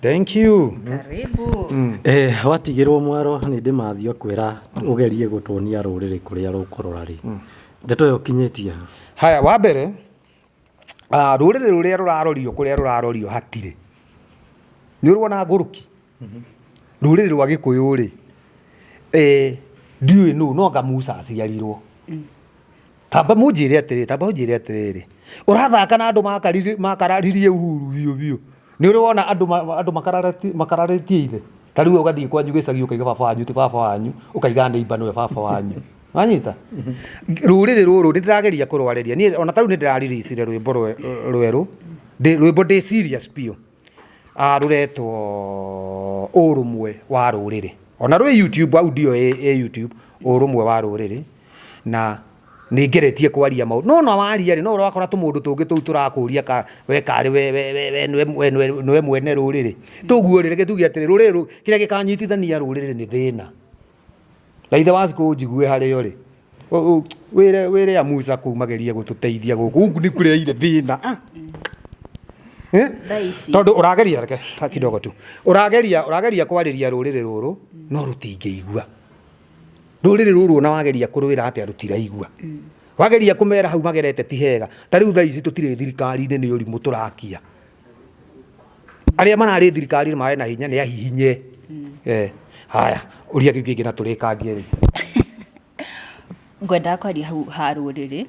Thank you. Karibu. Watigĩrwo mwaro nĩ ndĩmathio kwĩra ũgerie gũtuonia rũrĩrĩ kũrĩa rũkũrora rĩ. Ndeto ĩyo ũkinyĩtie ha? Haya, wa mbere, rũrĩrĩ rũrĩa rũrarorio kũrĩa rũrarorio hatirĩ. Nĩ ũrona ngũrũki? Rũrĩrĩ rwa Gĩkũyũ rĩ, ndiũĩ nũ, no anga Musa aciarirwo. Tamba mũnjĩre atĩrĩrĩ, tamba ũnjĩre atĩrĩrĩ, ũrathaka na andũ makararirie Uhuru biũ biũ. Nĩ ũrĩ wona andũ andũ makararĩtie ithe? Ta rĩu we ũgathiĩ kwanyu gĩcagi ũkaiga baba wanyu ti baba wanyu, ũkaiga neighbour nĩwe baba wanyu. Wanyita? Rũrĩrĩ rũrũ nĩ ndĩrageria kũrwarĩria. Niĩ ona ta rĩu nĩ ndĩra release rwĩmbo rwerũ, rwĩmbo ndĩ serious biũ. Rũretwo ũrũmwe wa rũrĩrĩ. Ona rwĩ YouTube, audio ĩ YouTube, ũrũmwe wa rũrĩrĩ. Na nĩ ngeretie kwaria maũndũ. No ona waria rĩ, no ũrakora tũmũndũ tũngĩ tũu tũrakũria ka we karĩ we we we we nĩwe we nĩwe nĩwe mwene rũrĩrĩ. Toguo rĩ, reke tuge atĩrĩ, rũrĩrĩ rũ, kĩrĩa gĩkanyitithania rũrĩrĩ nĩ thĩna. Na ithe wa Cikũ ũnjigue harĩo rĩ, wĩre wĩre a Musa kũu magerie gũtũteithia gũkũ. Gũkũ nĩ kũreire thĩna. Thaa ici. Tondũ ũrageria, reke kidogo tu. Ũrageria, ũrageria kwarĩria rũrĩrĩ rũrũ, no rũtingĩigua. Rũrĩrĩ rũrũ ona wageria kũrwĩra atĩa rũtiraigua. Wageria kũmera hau magerete ti hega. Ta rĩu thaa ici tũtirĩ thirikari-inĩ nĩ ũrimũ tũrakia. Arĩa mararĩ thirikari-inĩ marĩ na hinya nĩ ahihinye. Haya. Ũria kĩu kĩngĩ na tũrĩkangie rĩ. Ngwendaga kwaria hau ha rũrĩrĩ.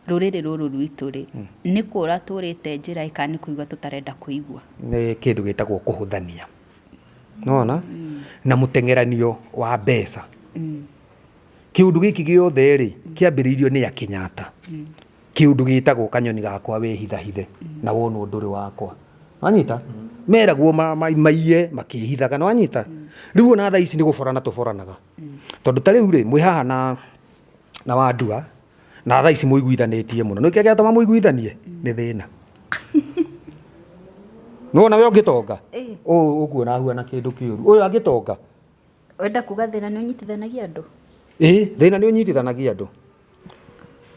Rũrĩrĩ rũrũ rwitũ rĩ, nĩ kũra tũrĩte njĩra ĩ kana nĩ kũigua tũtarenda kũigua? Nĩ kĩndũ gĩtagwo kũhũthania. Nĩwona? Na mũteng'eranio wa mbeca. Kĩũndũ gĩkĩ gĩothe rĩ, kĩambĩrĩirio nĩ a Kenyatta. Kĩũndũ gĩtagwo kanyoni gakwa wĩhithahithe na wonwo ndũrĩ wakwa. Nĩwanyita? Meragwo maiye makĩhithaga, nĩwanyita? Rĩu ona thaa ici nĩ gũborana tũboranaga. Tondũ ta rĩu rĩ, mwĩ haha na na Wandua, na thaa ici mũiguithanĩtie mũno. Nĩkĩ kĩratũma mũiguithanie? Nĩ thĩna. Nĩwona we ũngĩtonga? Ũũ ũkuona ahuana kĩndũ kĩũru. Ũyũ angĩtonga? Wenda kuga thĩna nĩ ũnyitithanagia andũ? Ĩĩ, thĩna nĩ ũnyitithanagia andũ.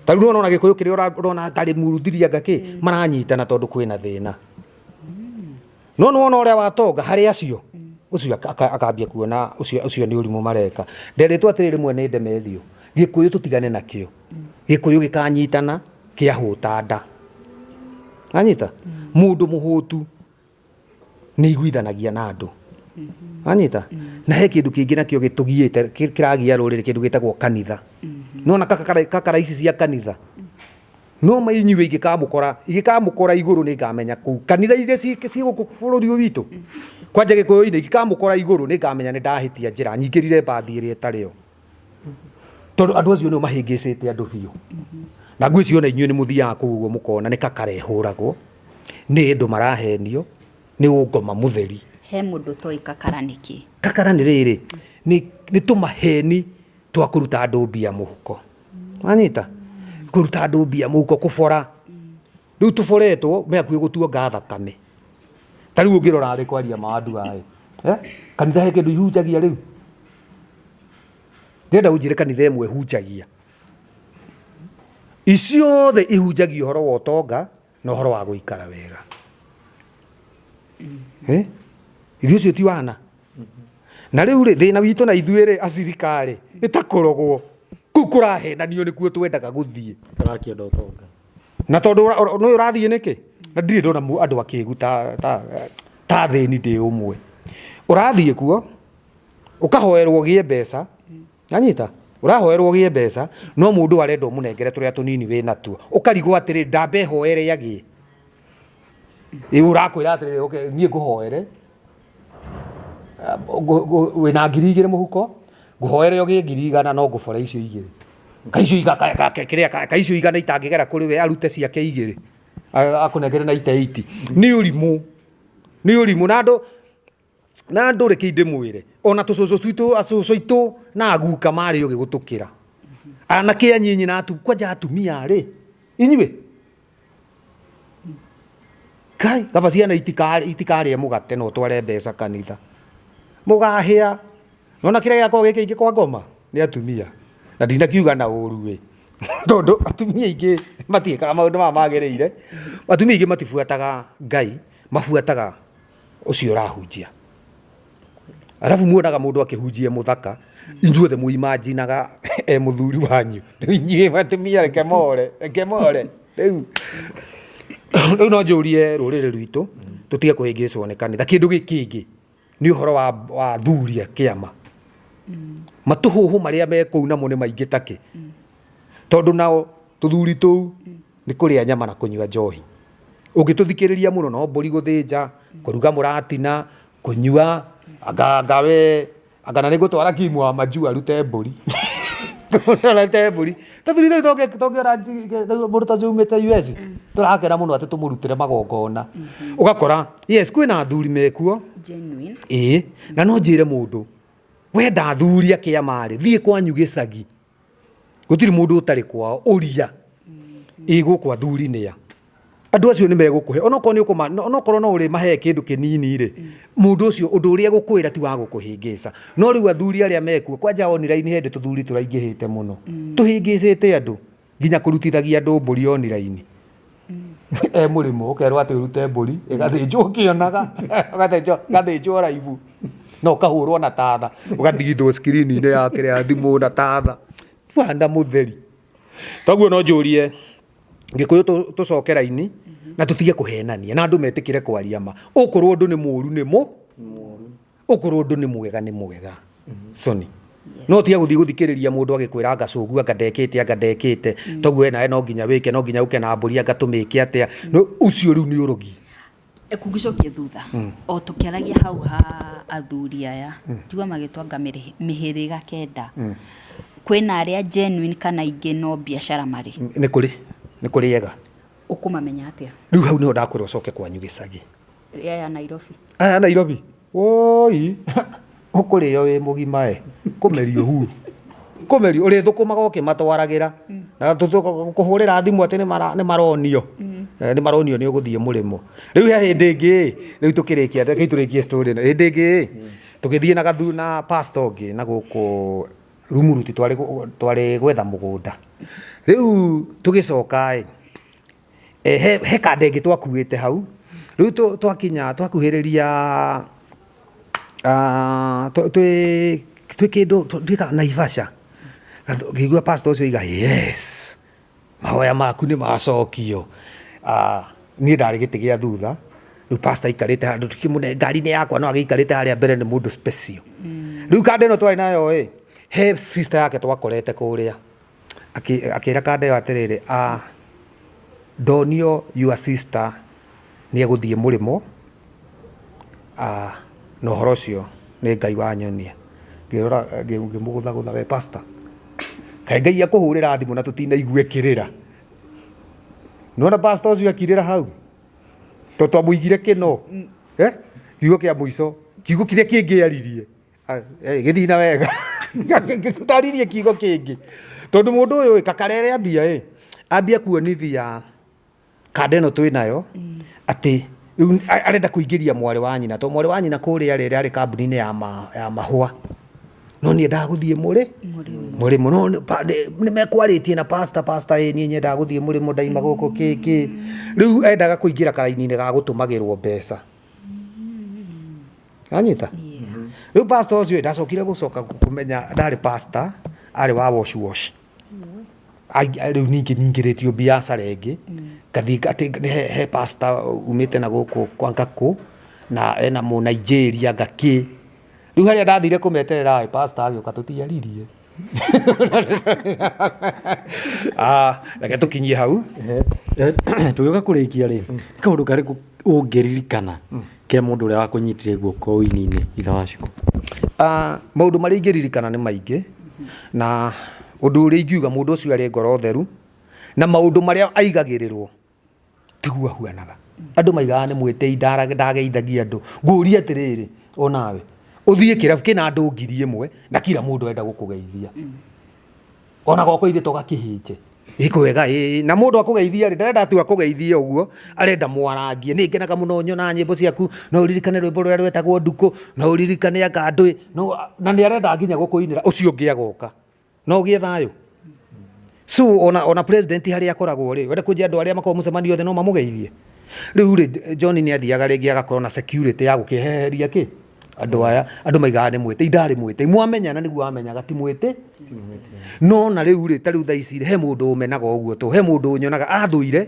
Ta rĩu nĩwona ona Gĩkũyũ kĩrĩa ũrona tarĩ mũruthiria anga kĩ, maranyitana tondũ kwĩna thĩna. No nĩwona ũrĩa watonga harĩ acio, ũcio akambia kuona ũcio ũcio nĩ ũrimũ mareka. Nderĩtwo atĩrĩ rĩmwe nĩ Ndemethio, Gĩkũyũ tũtigane nakĩo. Gĩkũyũ gĩkanyitana kĩahũta nda. Wanyita? Mũndũ mũhũtu nĩ iguithanagia na andũ. Wanyita? Na he kĩndũ kĩngĩ nakĩo gĩtũgiĩte, kĩragia rũrĩrĩ, kĩndũ gĩtagwo kanitha. Nĩwona kakara ici cia kanitha? No ma inyuĩ ingĩkamũkora, ingĩkamũkora igũrũ nĩ ngamenya kũu. Kanitha iria ciĩ gũkũ bũrũri ũyũ witũ, kwanja Gĩkũyũ-inĩ, ingĩkamũkora igũrũ nĩ ngamenya nĩ ndahĩtia njĩra, nyingĩrire mbathi ĩrĩa ĩtarĩ yo. Tondũ andũ acio nĩo mahĩngĩcĩte andũ biũ. Na ngwĩciria ona inyuĩ nĩ mũthiaga kũu ũguo mũkona nĩ kakara ĩhũragwo, nĩ andũ marahenio, nĩ ũngoma mũtheri. He mũndũ ũtoĩ kakara nĩ kĩ? Kakara nĩ rĩrĩ, nĩ tũmaheni twa kũruta andũ mbia mũhuko. Wanyita? Kũruta andũ mbia mũhuko, kũbora. Rĩu tũboretwo me hakuhĩ gũtuonga thakame. Ta rĩu ũngĩrora thĩ kwaria ma andũ aya ĩ, kanitha he kĩndũ ihunjagia rĩu? Ndĩrenda ũnjĩre kanitha ĩmwe ĩhunjagia. Iciothe ihunjagia ũhoro wa ũtonga na ũhoro wa gũikara wega. Eh? Ithuĩ ũcio ti wana? Na rĩu rĩ, thĩna witũ na ithuĩ rĩ, acirika rĩ, nĩ ta kũrogwo. Kũu kũrahenanio nĩkuo twendaga gũthiĩ. Tũrakĩenda ũtonga. Na tondũ nĩ ũrathiĩ nĩkĩ? Na ndirĩ ndona andũ akĩgu ta ta ta athĩni ndĩ ũmwe. Ũrathiĩ kuo, ũkahoerwo ũgĩe mbeca, anyita? Ũrahoerwo ũgĩe mbeca, no mũndũ arenda ũmũnengere tũrĩa tũnini wĩ natuo. Ũkarigwo atĩrĩ, ndambe hoere agĩe. Ĩ ũrakwĩra atĩrĩrĩ, okay, niĩ ngũhoere, wĩna 2000 mũhuko, ngũhoere ũgĩe 100,000 no ngũbore icio igĩrĩ. Ka icio kĩrĩa ka icio 100 itangĩgera kũrĩ we arute ciake igĩrĩ, akũnengere na ite 80. Nĩ ũrimũ, nĩ ũrimũ na andũ na andũ reke ndĩmwĩre, ona tũcũcũ twitũ, acũcũ aitũ na aguka marĩ ũgĩ gũtũkĩra. Anake anyinyi na kwanja atumia rĩ, inyuĩ Kai, kaba ciana itikarĩe mũgate na ũtware mbeca kanitha. Mũgahĩa. Nona kĩrĩa gĩakorwo gĩ kĩingĩ kwa ngoma nĩ atumia. Na ndinakiuga na ũru ĩ. Tondũ atumia aingĩ matiĩkaga maũndũ maya magĩrĩire. Atumia aingĩ matibuataga Ngai, mabuataga ũcio ũrahunjia. Arabu muonaga mũndũ akĩhunjia e mũthaka, inyuothe mũimajinaga e mũthuri wanyu. Rĩu inyuĩ atumia reke more, reke more. Rĩu rĩu no njũrie rũrĩrĩ rwitũ tũtige kũhĩngĩcwo nĩ kanitha. Kĩndũ gĩkĩ kĩngĩ nĩ ũhoro wa athuri a kĩama. Matũhũhũ marĩa me kũu namo nĩ maingĩ ta kĩ. Tondũ nao tũthuri tũu nĩ kũrĩa nyama na kũnyua njohi. Ũngĩtũthikĩrĩria mũno no mbũri gũthĩnja, kũruga mũratina, kũnyua, anga anga we anga na nĩngũtwara Kim wa majuu arute mbũri. Arute mbũri. Tũthuri tũu tũngĩona mũndũ ta ũcio umĩte US, tũrakena mũno atĩ tũmũrutĩre magongona. Ũgakora, yes kwĩna athuri mekuo. Genuine. Ĩĩ, na no njĩre mũndũ, wenda athuri a kĩama rĩ, thiĩ kwanyu gĩcagi. Gũtirĩ mũndũ ũtarĩ kwao, ũria. Ĩ gũkũ athuri nĩa? Andũ acio nĩ megũkũhe, onokorwo nĩ ũkũma, onokorwo no ũrĩmahe kĩndũ kĩnini rĩ, mũndũ ũcio ũndũ ũrĩa egũkwĩra ti wa gũkũhĩngĩca. No rĩu athuri arĩa mekuo, kwanja online he hĩndĩ tũthuri tũraingĩhĩte mũno. Tũhĩngĩcĩte andũ, nginya kũrutithagia andũ mbũri online. E mũrĩmo, ũkerwo atĩ ũrute mbũri, ĩgathĩnjwo ũkĩonaga, ĩgathĩnjwo live, na ũkahũrwo na tatha, ũgatigithwo screen -inĩ ya kĩrĩa thimũ na tatha. Bwana mũtheri. Koguo no njũrie Gĩkũyũ tũcoke raini na tũtige kũhenania na andũ metĩkĩre kwaria ma. Okorwo ũndũ nĩ mũru nĩ mũ, okorwo ũndũ nĩ mwega nĩ mwega. Soni no tiga gũthiĩ gũthikĩrĩria mũndũ agĩkwĩra anga cũgu anga ndekĩte anga ndekĩte toguo we nawe no nginya wĩke no nginya ũke na mbũri anga tũmĩke atĩa. No ũcio rĩu nĩ ũrogi. Ngũgĩcokie thutha o tũkĩaragia hau ha athuri aya njigua magĩtwanga mĩhĩrĩga kenda, kwĩna arĩa genuine kana ingĩ no biacara marĩ? Nĩ kũrĩ, nĩ kũrĩ ega. Ũkũmamenya atĩa? Rĩu hau nĩho ndakwĩra ũcoke kwanyu gĩcagi. Aya Nairobi. Aya Nairobi. Woi, ũkũrĩo wĩ mũgima e, kũmerio huru. Kũmerio, ũrĩthũkũmaga ũkĩmatwaragĩra. Na kũhũrĩra thimũ atĩ nĩ maronio. Nĩ maronio nĩ ũgũthiĩ mũrĩmo. Rĩu he hĩndĩ ĩngĩ, rĩu tũkĩrĩkia, rekei tũrĩkie story ĩno. Hĩndĩ ĩngĩ, tũgĩthiĩ na gathu na pastor ũngĩ na gũkũ Rumuruti, twarĩ gwetha mũgũnda. Rĩu tũgĩcoka ĩ, he kanda ĩngĩ twakuĩte hau, rĩu twakinya twakuhĩrĩria twĩ kĩndũ twĩtaga Naivasha, ngĩigua pastor ũcio oiga yes, mahoya maku nĩ macokio. Niĩ ndarĩ gĩtĩ gĩa thutha, rĩu pastor aikarĩte handũ ndikĩmũne ngari-inĩ yakwa no agĩikarĩte harĩa mbere nĩ mũndũ special. Rĩu kanda ĩno twarĩ nayo ĩ, he sister yake twakorete kũrĩa. Akĩra kanda ĩyo atĩrĩrĩ, ndonio your sister nĩ egũthiĩ mũrĩmo, na ũhoro ũcio nĩ Ngai wanyonia. Ngĩrora ngĩmũgũthagũtha, we pastor, kaĩ Ngai akũhũrĩra thimũ na tũtinaigua ĩkĩrĩra? Nĩ wona pastor ũcio akirĩra hau? Tondũ twamũigire kĩno, kiugo kĩa mũico, kiugo kĩrĩa kĩngĩ aririe. Gĩthiĩ na wega ndaririe kiugo kĩngĩ tondũ mũndũ ũyũ ĩ, kakarere ambia ĩ ambia kuonithia kanda ĩno twĩ nayo atĩ rĩu arenda kũingĩria mwarĩ wa nyina tondũ mwarĩ wa nyina kũrĩa rĩ arĩ kambuni-inĩ ya mahũa no niĩ endaga gũthiĩ mũrĩ mũrĩmo no nĩ mekwarĩtie na pastor, pastor ĩ niĩ nyendaga gũthiĩ mũrĩmo ndaima gũkũ kĩ kĩ rĩu endaga kũingĩra karaini-inĩ ga gũtũmagĩrwo mbeca. Anyita? Rĩu pastor ũcio ndacokire gũcoka kũmenya ndarĩ pastor, arĩ wa wash wash. Rĩu ningĩ nyingĩrĩtio biacara ĩngĩ, ngathiĩ atĩ he pastor umĩte na gũkũ kwa Ngakũ, na ena mũ Nigeria anga kĩ. Rĩu harĩa ndathire kũmeterera ĩ, pastor agĩũka tũtiaririe. Ah, reke tũkinyie hau. Tũgĩũka kũrĩkia rĩ, nĩ kaũndũ karĩkũ ũngĩririkana ke mũndũ ũrĩa wakũnyitire guoko ũini-inĩ ithe wa Shiko? Ah, maũndũ marĩa ingĩririkana nĩ maingĩ, na ũndũ ũrĩa ingiuga mũndũ ũcio arĩ ngoro theru, na maũndũ marĩa aigagĩrĩrwo tiguo ahuanaga. Andũ maigaga nĩ mwĩtĩi ndageithagia andũ. Ngũrie atĩrĩrĩ, onawe, ũthiĩ kĩrabu kĩna andũ 1000 na kila mũndũ arenda gũkũgeithia. Ona gwakwa ithe to gakĩhĩnje. Ĩ kwega ĩ, na mũndũ akũgeithia rĩ, ndarenda tu akũgeithie ũguo, arenda mwarangie. Nĩ ngenaga mũno nyonaga nyĩmbo ciaku, no ũririkane rwĩmbo rũrĩa rwetagwo Ndukũ, no ũririkane anga ndũĩ, na nĩ arenda nginya gũkũinĩra, ũcio ũngĩ agoka. No ũgĩe thayũ. So ona president harĩa akoragwo rĩ, wenda kũnjĩra andũ arĩa makoragwo mũcemanio othe no mamũgeithie? Rĩu rĩ, John nĩ athiaga rĩngĩ agakorwo na security ya gũkĩheheria kĩ? Andũ aya, andũ maigaga nĩ mwĩtĩi, ndarĩ mwĩtĩi. Mwamenyana nĩguo wamenyaga ti mwĩtĩ. No na rĩu rĩ, ta rĩu thaa ici rĩ, he mũndũ ũmenaga ũguo tũ, he mũndũ ũnyonaga athũire,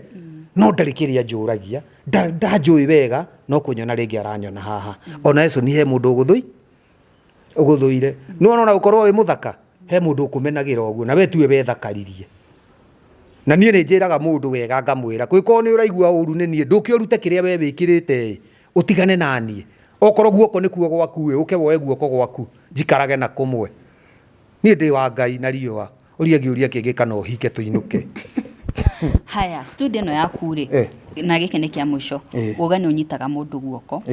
no ndarĩ kĩrĩa anjũragia, ndanjũĩ wega, no kũnyona rĩngĩ aranyona haha. Ona Esoni he mũndũ ũgũthũi, ũgũthũire. Nĩ wona ona gũkorwo wĩ mũthaka, he mũndũ ũkũmenagĩra ũguo, na we tiwe wethakaririe. Na niĩ nĩ njĩraga mũndũ wega ngamwĩra, kũngĩkorwo nĩ ũraigua ũru nĩ niĩ, ndũke ũrute kĩrĩa we wĩkĩrĩte ĩ, ũtigane na niĩ. Okorwo guoko nĩkuo gwaku ĩ, ũke woe guoko gwaku, njikarage na kũmwe. Niĩ ndĩ wa Ngai na riũa. Ũria kĩũria kĩngĩ kana ũhike tũinũke. Haya, studio ĩno yaku rĩ, na gĩkĩ nĩ kĩa mũico, wauga nĩ ũnyitaga mũndũ guoko.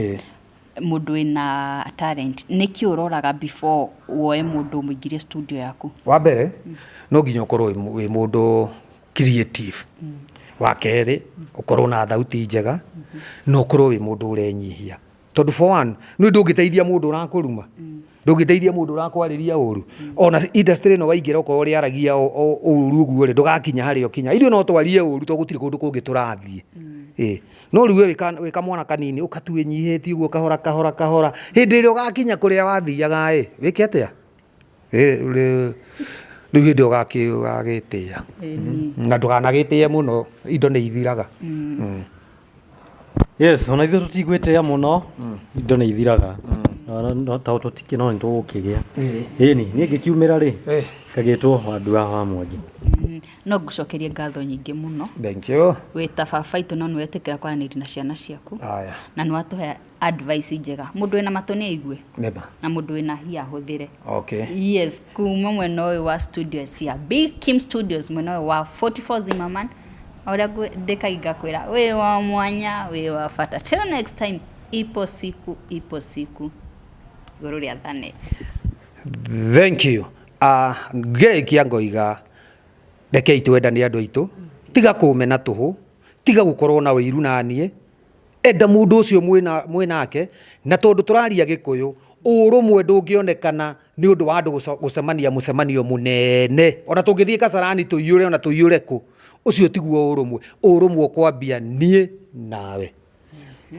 Mũndũ wĩna talent, nĩkĩ ũroraga before woe mũndũ ũmũingĩrie studio yaku? Wa mbere, no nginya ũkorwo wĩ mũndũ creative. Wa kerĩ, ũkorwo na thauti njega, na ũkorwo wĩ mũndũ ũrenyihia. Tondũ for one, nĩ ndũngĩteithia mũndũ ũrakũruma, ndũngĩteithia mũndũ ũrakwarĩria ũru. Ona industry ĩno waingĩra okorwo ũrĩaragia ũru ũguo rĩ, ndũgakinya harĩa ũkinya. Ithuĩ no twarie ũru tondũ gũtirĩ kũndũ kũngĩ tũrathiĩ. Ĩĩ. No rĩu we wĩ kamwana kanini ũka tu wĩnyihĩtie ũguo kahora kahora kahora, hĩndĩ ĩrĩa ũgakinya kũrĩa wathiaga ĩ, wĩke atĩa? Rĩu hĩndĩ ĩyo ũgagĩtĩĩa. Na ndũkanagĩtĩe mũno, indo nĩ ithiraga. Yes, ona ithuĩ tũtigwĩtĩa mũno, indo nĩ ithiraga. No- no- ta tũtikĩ no nĩ tũgũkĩgĩa ĩni niĩ ngĩkiumĩra rĩ ngagĩtwo Wandua wa Mwangi. No ngũcokerie ngatho nyingĩ mũno. Thank you. Wĩ ta baba itũ no nĩwetĩkĩra kwaranĩria na ciana ciaku. Aya. Na nĩwatũhe advice njega. Mũndũ wĩna matũ nĩ aigue. Nĩma. Na mũndũ wĩna hinya ahũthĩre. Okay. Yes, kuma mwena ũyũ wa studio cia Big Kim Studios, mwena ũyũ wa 44 Zimmerman, ũrĩa ndĩkainga kwĩra wĩ wa mwanya, wĩ wa bata. Till next time, ipo siku, ipo siku, igũrũ rĩathane. Thank you. Ngĩrĩkia ngoiga rekei twendane andũ aitũ, tiga kũmena tũhũ, tiga gũkorwo na ũiru na niĩ, enda mũndũ ũcio mwĩnake, na tondũ tũraria Gĩkũyũ, ũrũmwe ndũngĩonekana nĩ ũndũ wa andũ gũcemania mũcemanio mũnene, ona tũngĩthiĩ Kasarani tũiyũre ona tũiyũre kũ, ũcio tiguo ũrũmwe. Ũrũmwe ũkwambia niĩ nawe,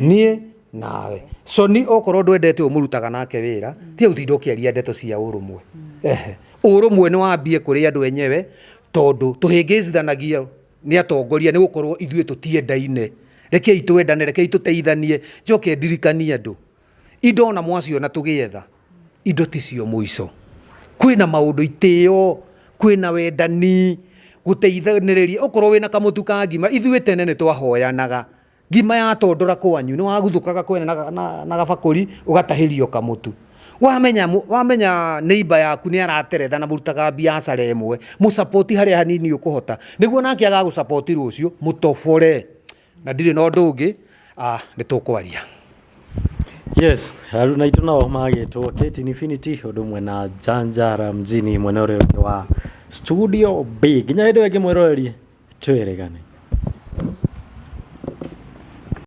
niĩ nawe. Soni okorwo ndwendete ũmũrutaga nake wĩra, tiga gũtinda ũkĩaria ndeto cia ũrũmwe. Ehe. Ũrũmwe nĩ wambie kũrĩ andũ enyewe, tondũ tũhĩngĩcithanagia nĩ atongoria nĩ gũkorwo ithuĩ tũtiendaine. Rekei twendane, rekei tũteithanie. Njoke ndirikanie andũ, indo ona mwaciona tũgĩetha, indo ticio mũico. Kwĩna maũndũ itĩo, kwĩna wendani, gũteithanĩrĩria. Okorwo wĩna kamũtu ka ngima, ithuĩ tene nĩ twahoyanaga. Ngima yatondora kwanyu, nĩ waguthũkaga kwene na gabakũri, ũgatahĩrio kamũtu. Wamenya, wamenya neighbor yaku nĩ arateretha na mũrutaga biacara ĩmwe, mũsapoti harĩa hanini ũkũhota, nĩguo nake agagũsapoti rũciũ, mũtobore. Na ndirĩ na ũndũ ũngĩ, nĩ tũkwaria. Yes, aruna aitũ nao magĩtwo Kate Infinity ũndũ ũmwe na Janjara Mjini mwena ũrĩa ũngĩ wa Studio B. Nginya hĩndĩ ĩyo ĩngĩ mwĩroreri, twĩrĩgane.